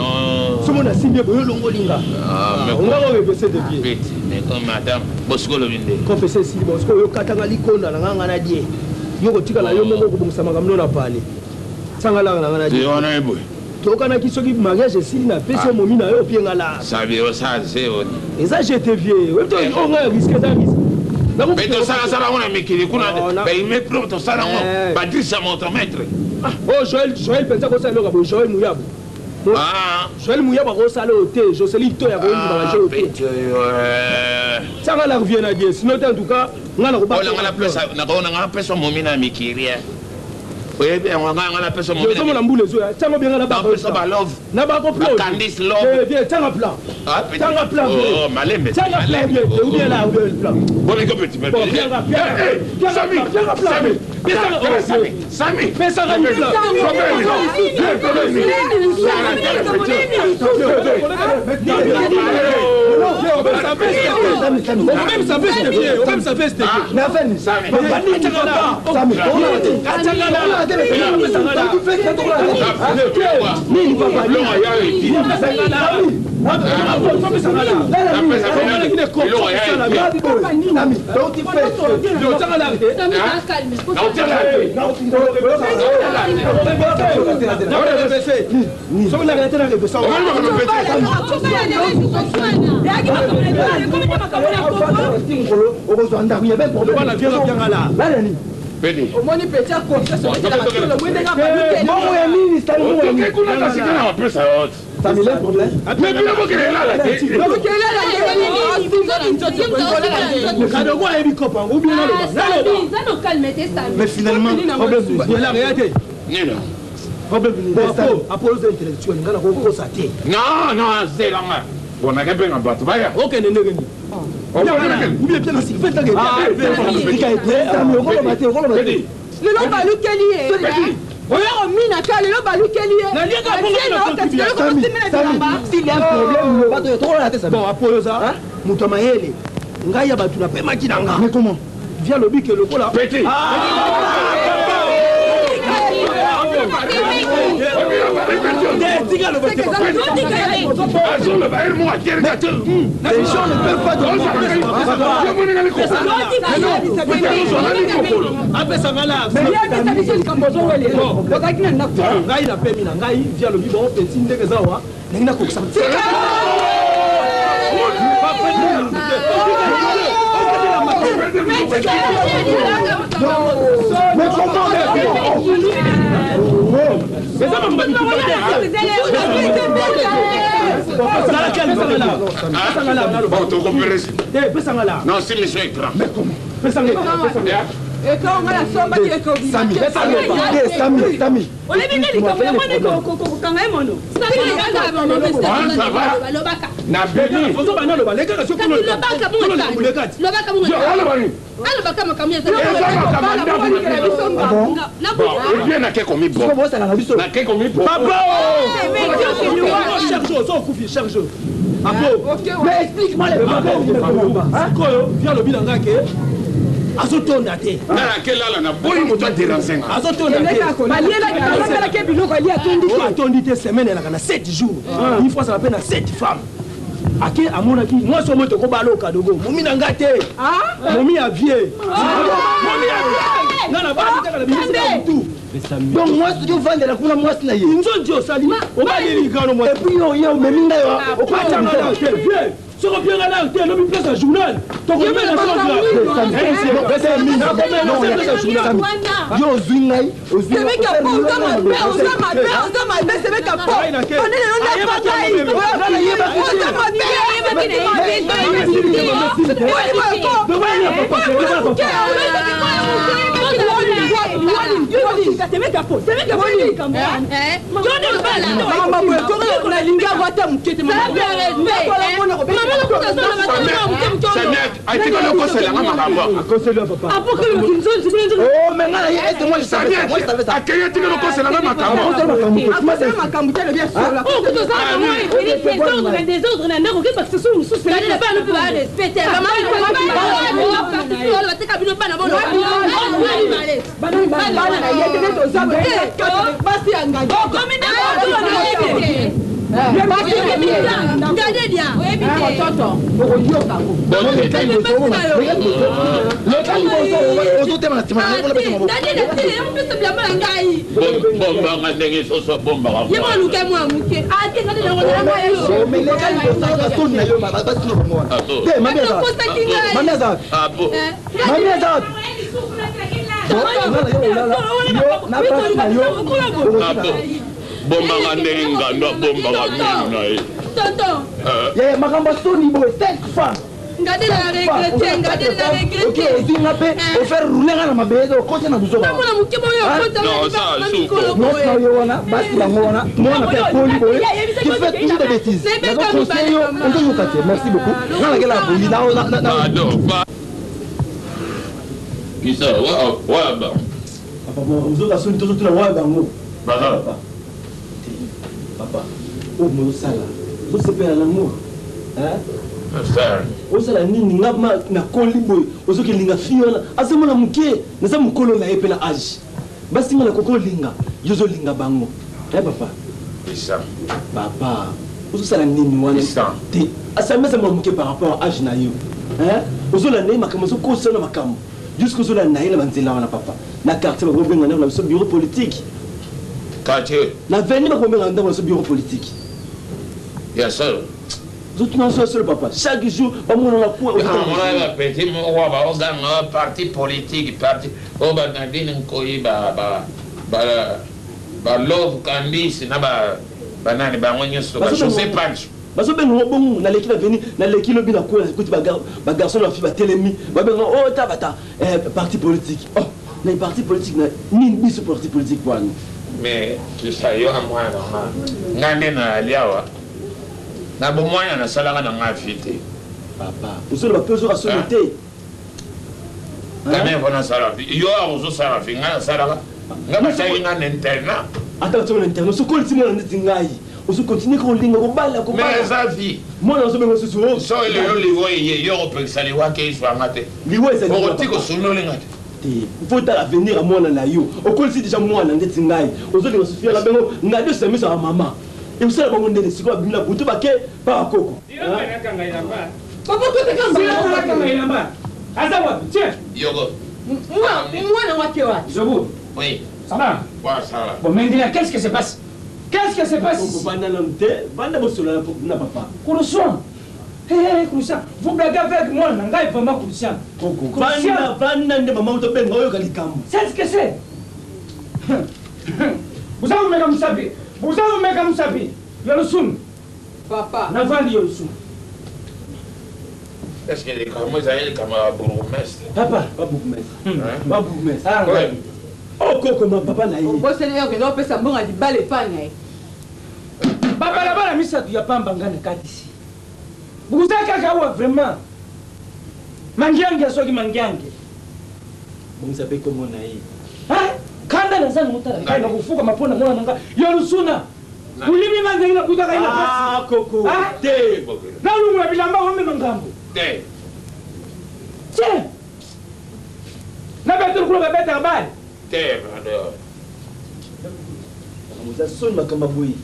Somo nasimbi ye boye olongoli nga. Onga orevese de vie. Petit mais comme madame bosiko olobi nde. Confesse esili bon sikoyo okatanga likonda na nga nga na die. Yo kotikala yo moko kobongisa makambo no na pale. Sanga laka na nga na die. Wana ye boye. Toyokanaki soki mariage esili napesi yo momi na yo opie nga la. Sabi osala se oni. Eza je te vieux. Oyebi to oyo nga risque eza risque. Mais tosalasala yango na mikili kuna baime propre tosala yango badrisa motomètre. Oh Joël Joël mpenza akosala eloko boye Joël Muyabo. Joël Muyabo akosala oyo te Joseline Toya akoyindima ba jeu oyo te. Tianga la revient na die sinon te en tout cas nga nakoba. Oyo nga napesa momi na mikili. Oyebi yango, ngai napesa. Ozomona mbula ezoya, tiango bienga na Napesa balove. Na bakoplo. Candice Love. Viens, tianga plan. Ah, petit. Tianga plan. Oh, malembe. Tianga plan bien, ou bien là, ou bien le plan. Bon, les petit. Bon, viens, viens. Sami, Tianga plan. Sami, Sami, Sami. Pesanga ni plan. Okozwa ndako ya problème. Omoni petit ya confiance. Mbongo ya nini? Kuna kasika na wapesa yote. Sami, le problème. Mais bino bokelela te. Kadogo ayebi kopa yango ubie naloba. Mais finalement, problème. Nini? Problème Apollo intellectuel, nga nakokosa te. Non, non, zelanga. Bon, nakebenga bato baya. Okende ndenge nini? Ubie pianga Sami. Lelo balukeli ye oyo ominaka, lelo balukeli ye. S'il y a un problème, loba tokolala te, Sami. Bon, Apollo oza moto ya mayele, ngai ya bato napemaki na nga. Mais comment? Via lobi ke lokola Petit. Azoloba ere mo atereka te. Les gens ne peuvent pas dormir. Apesanga la ngai napemi na ngai. Via lobi bon petit ndenge eza wa ndenge nakokisa. Mais comment? Eza Bon, tokopéresi. pesanga la. Non, si mission écran. Mais comment? Pesanga. Ekonga nasombaki. Sami, Sami, Sami. Olebi nde likambo yango nde kokanga ye mono. Ça va. Na beni. Ozoba naloba lekaka. Lobaka bongo, alobaka makambo. Bon, et bien nake komi bo. Nake komi bo. Papa, chaque jour ozo okufi chaque jour. Apo. Mais explique-moi les problèmes. Sikoyo via lobi na nga ke azotonda te. Nga nakelala na boyi moto aderange nga. Azotonda te. Balielaki biloko ali, atondi te. Atondi te. Semaine elaka na 7 jours, une fois azala mpe na 7 femmes. Ake amonaki mwasi omo tokobala okadogo momi na nga te, momi ya vie, momi ya vie nga na basi kaka na bimisi na butu. Donc mwasi soki ovandela kuna mwasi na ye. Nzonzi osali obaleli kano mwasi. Et puis yo ye omemi ngai. Okatanga te vie, soki opianga na te lobi place ya journal. Yo ozwi ngai. Semeka po oza mabe, oza mabe, oza mabe. Semeka po one lelo ndapa ngai, oza mabe. Nalingi yango ata moke te. Atikali okoselanga makambo. Oh, mais ngai na ye, moi je savais ça, moi je savais ça. Akei atikali okoselanga makambo. Makambo te, alobi asola. Désordre na ndako, okebakisa so mosusu. Bateka bino bana. Bana na ye te, nde toza basi ya ngadi. Leka liboso, ozotema na nsima na ngai, mpona beta maboko. Bombanga ndenge soso abombaka. Ye mwa luke mwa moke. Mais leka liboso, ayoka soni na yo. Basi na bango wana te. Mami aza wapi? Mami aza wapi? Mami aza wapi? Yo na basi na yo. Bombanga ndenge ngando abombaka minu na ye. Tonton. Yaya, makambo ya soni boye, cinq femmes. Ngadele na regrete, ngadele na regrete. Ozwi nga mpe ofaire roule nga na mabele okoti na buzoba. Namona moke boyo okota na mikolo boye. Nyonso yo wana basi bango wana mwana mpe akoli boye qui fait toujours des bêtises. Nazo conseiller yo ozoyoka te. Merci beaucoup. Nga nakela boli na na. Kisa wa wa ba. Papa ozoka soni tozotuna wa bango. Papa. Papa oyo mozosala ozosepela nango osala nini nga nakoli boye ozokelinga fille wana aza mwana moke naza mokolo na ye mpe na age basi nga nakoki olinga yo ozolinga bango e papa papa ozosala nini wana te asami aza mwana moke par rapport age na yo ozolanda ye makambo ozokosa na makambo jusque ozolanda ye na banzela wana papa na quartier bakobenga ndako na biso bureau politique quartier na veni bakobenga ndako na biso bureau politique ya solo ozotuna biso ya solo papa chaque jour bamona na coin omona bapeti moko baoganga parti politique parti oyo banadine nkoyi balove kandisi na banani bango nyonso bajose pancho bazobenga ngo bongo naleki na veni naleki lobi na coin kuti bagarçon na fille batelemi babenga o tabata parti politique oh na parti politique na nini biso parti politique wana mais kisa yo na mwana na nga nga nde nayali awa na bomwana nasalaka na nga vi te papa ozoloba mpe ozoka soni te quand même nasala vi yo awa ozosala vi nga nasalaka nga basalaki nga na internat ata batyaki na internat osokolisi mwana ndeti ngai ozokontinue kolinga kobala kobala eza vie mwana ozobenga susu so lelo liwa eye yo okopekisa liwa ke ezwanga te liwa ezali okoki kosunolinga te te faut tala avenir ya mwana na yo okolisi deja mwana ndeti ngai ozolinga susu yaka bengo ngai nde osamisaka mama ekosala bango ndenge sikoyo babimi na butu bake pa bakoko aza wapi tiens yoko mwana wake wapi Zobu oui ça va ouais ça va bon maintenant qu'est-ce qui se passe qu'est-ce qui se passe banda nanu te banda bosolola na papa Kouroussoan Hey, Kouroussian, vous blaguez avec moi, ngai vraiment Kouroussian. Banda, banda nde mama otobenga oyoka likambo. C'est ce que c'est. Boza komeka mosapi, boza komeka mosapi ya losumu. Papa. Navandi ya losumu. Est-ce que likambo ezali likambo ya bourgmestre? Papa, ba bourgmestre. Ba bourgmestre. Oh koko ma papa na ye. Oboseli yo okende opesa mbongo ya libala epai na ye. Babalabala misato ya pamba nga na katisi. Buza kaka awa vraiment. Mangiange soki mangiange. Bongisa pe kombo na ye. Hein? Kanda naza na otala ngai na kofuka mapona mwana na ngai. Yo lusuna. Ulimi nga ndenge nakutaka ye na pasi. Ah koko. Te. Nalungola bilamba omema ngambo. Te. Tiens. Nabeta lokola babetaka bale. Te, brother. Eza soni makambo ya boye.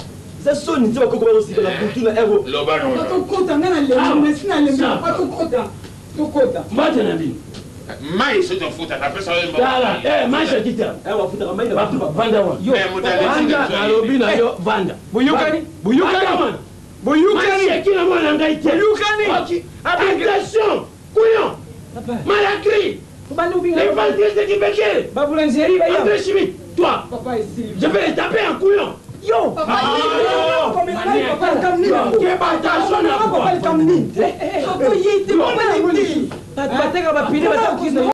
Eza soni nti bakoko bazosika na butu na ero. Loba nono. Tokota nga na lembi nasi na lembi papa tokota. Tokota. Mbote na bino. Mai soki ofuta napesa yo Tala, eh mai shakita. Eh wafutaka mai na butu. Vanda wana. Yo. Vanda nalobi na yo vanda. Boyokani? Boyokani? Boyokani? Mai shakina mwana ngai te. Boyokani? Attention! Couillon! Malacri! Les vendus de Kibeke! Baboulangerie, va André Schmitt, toi! Papa, ici. Je vais les taper en couillon! Yo! Papa, Papa, papa, Bateka bapine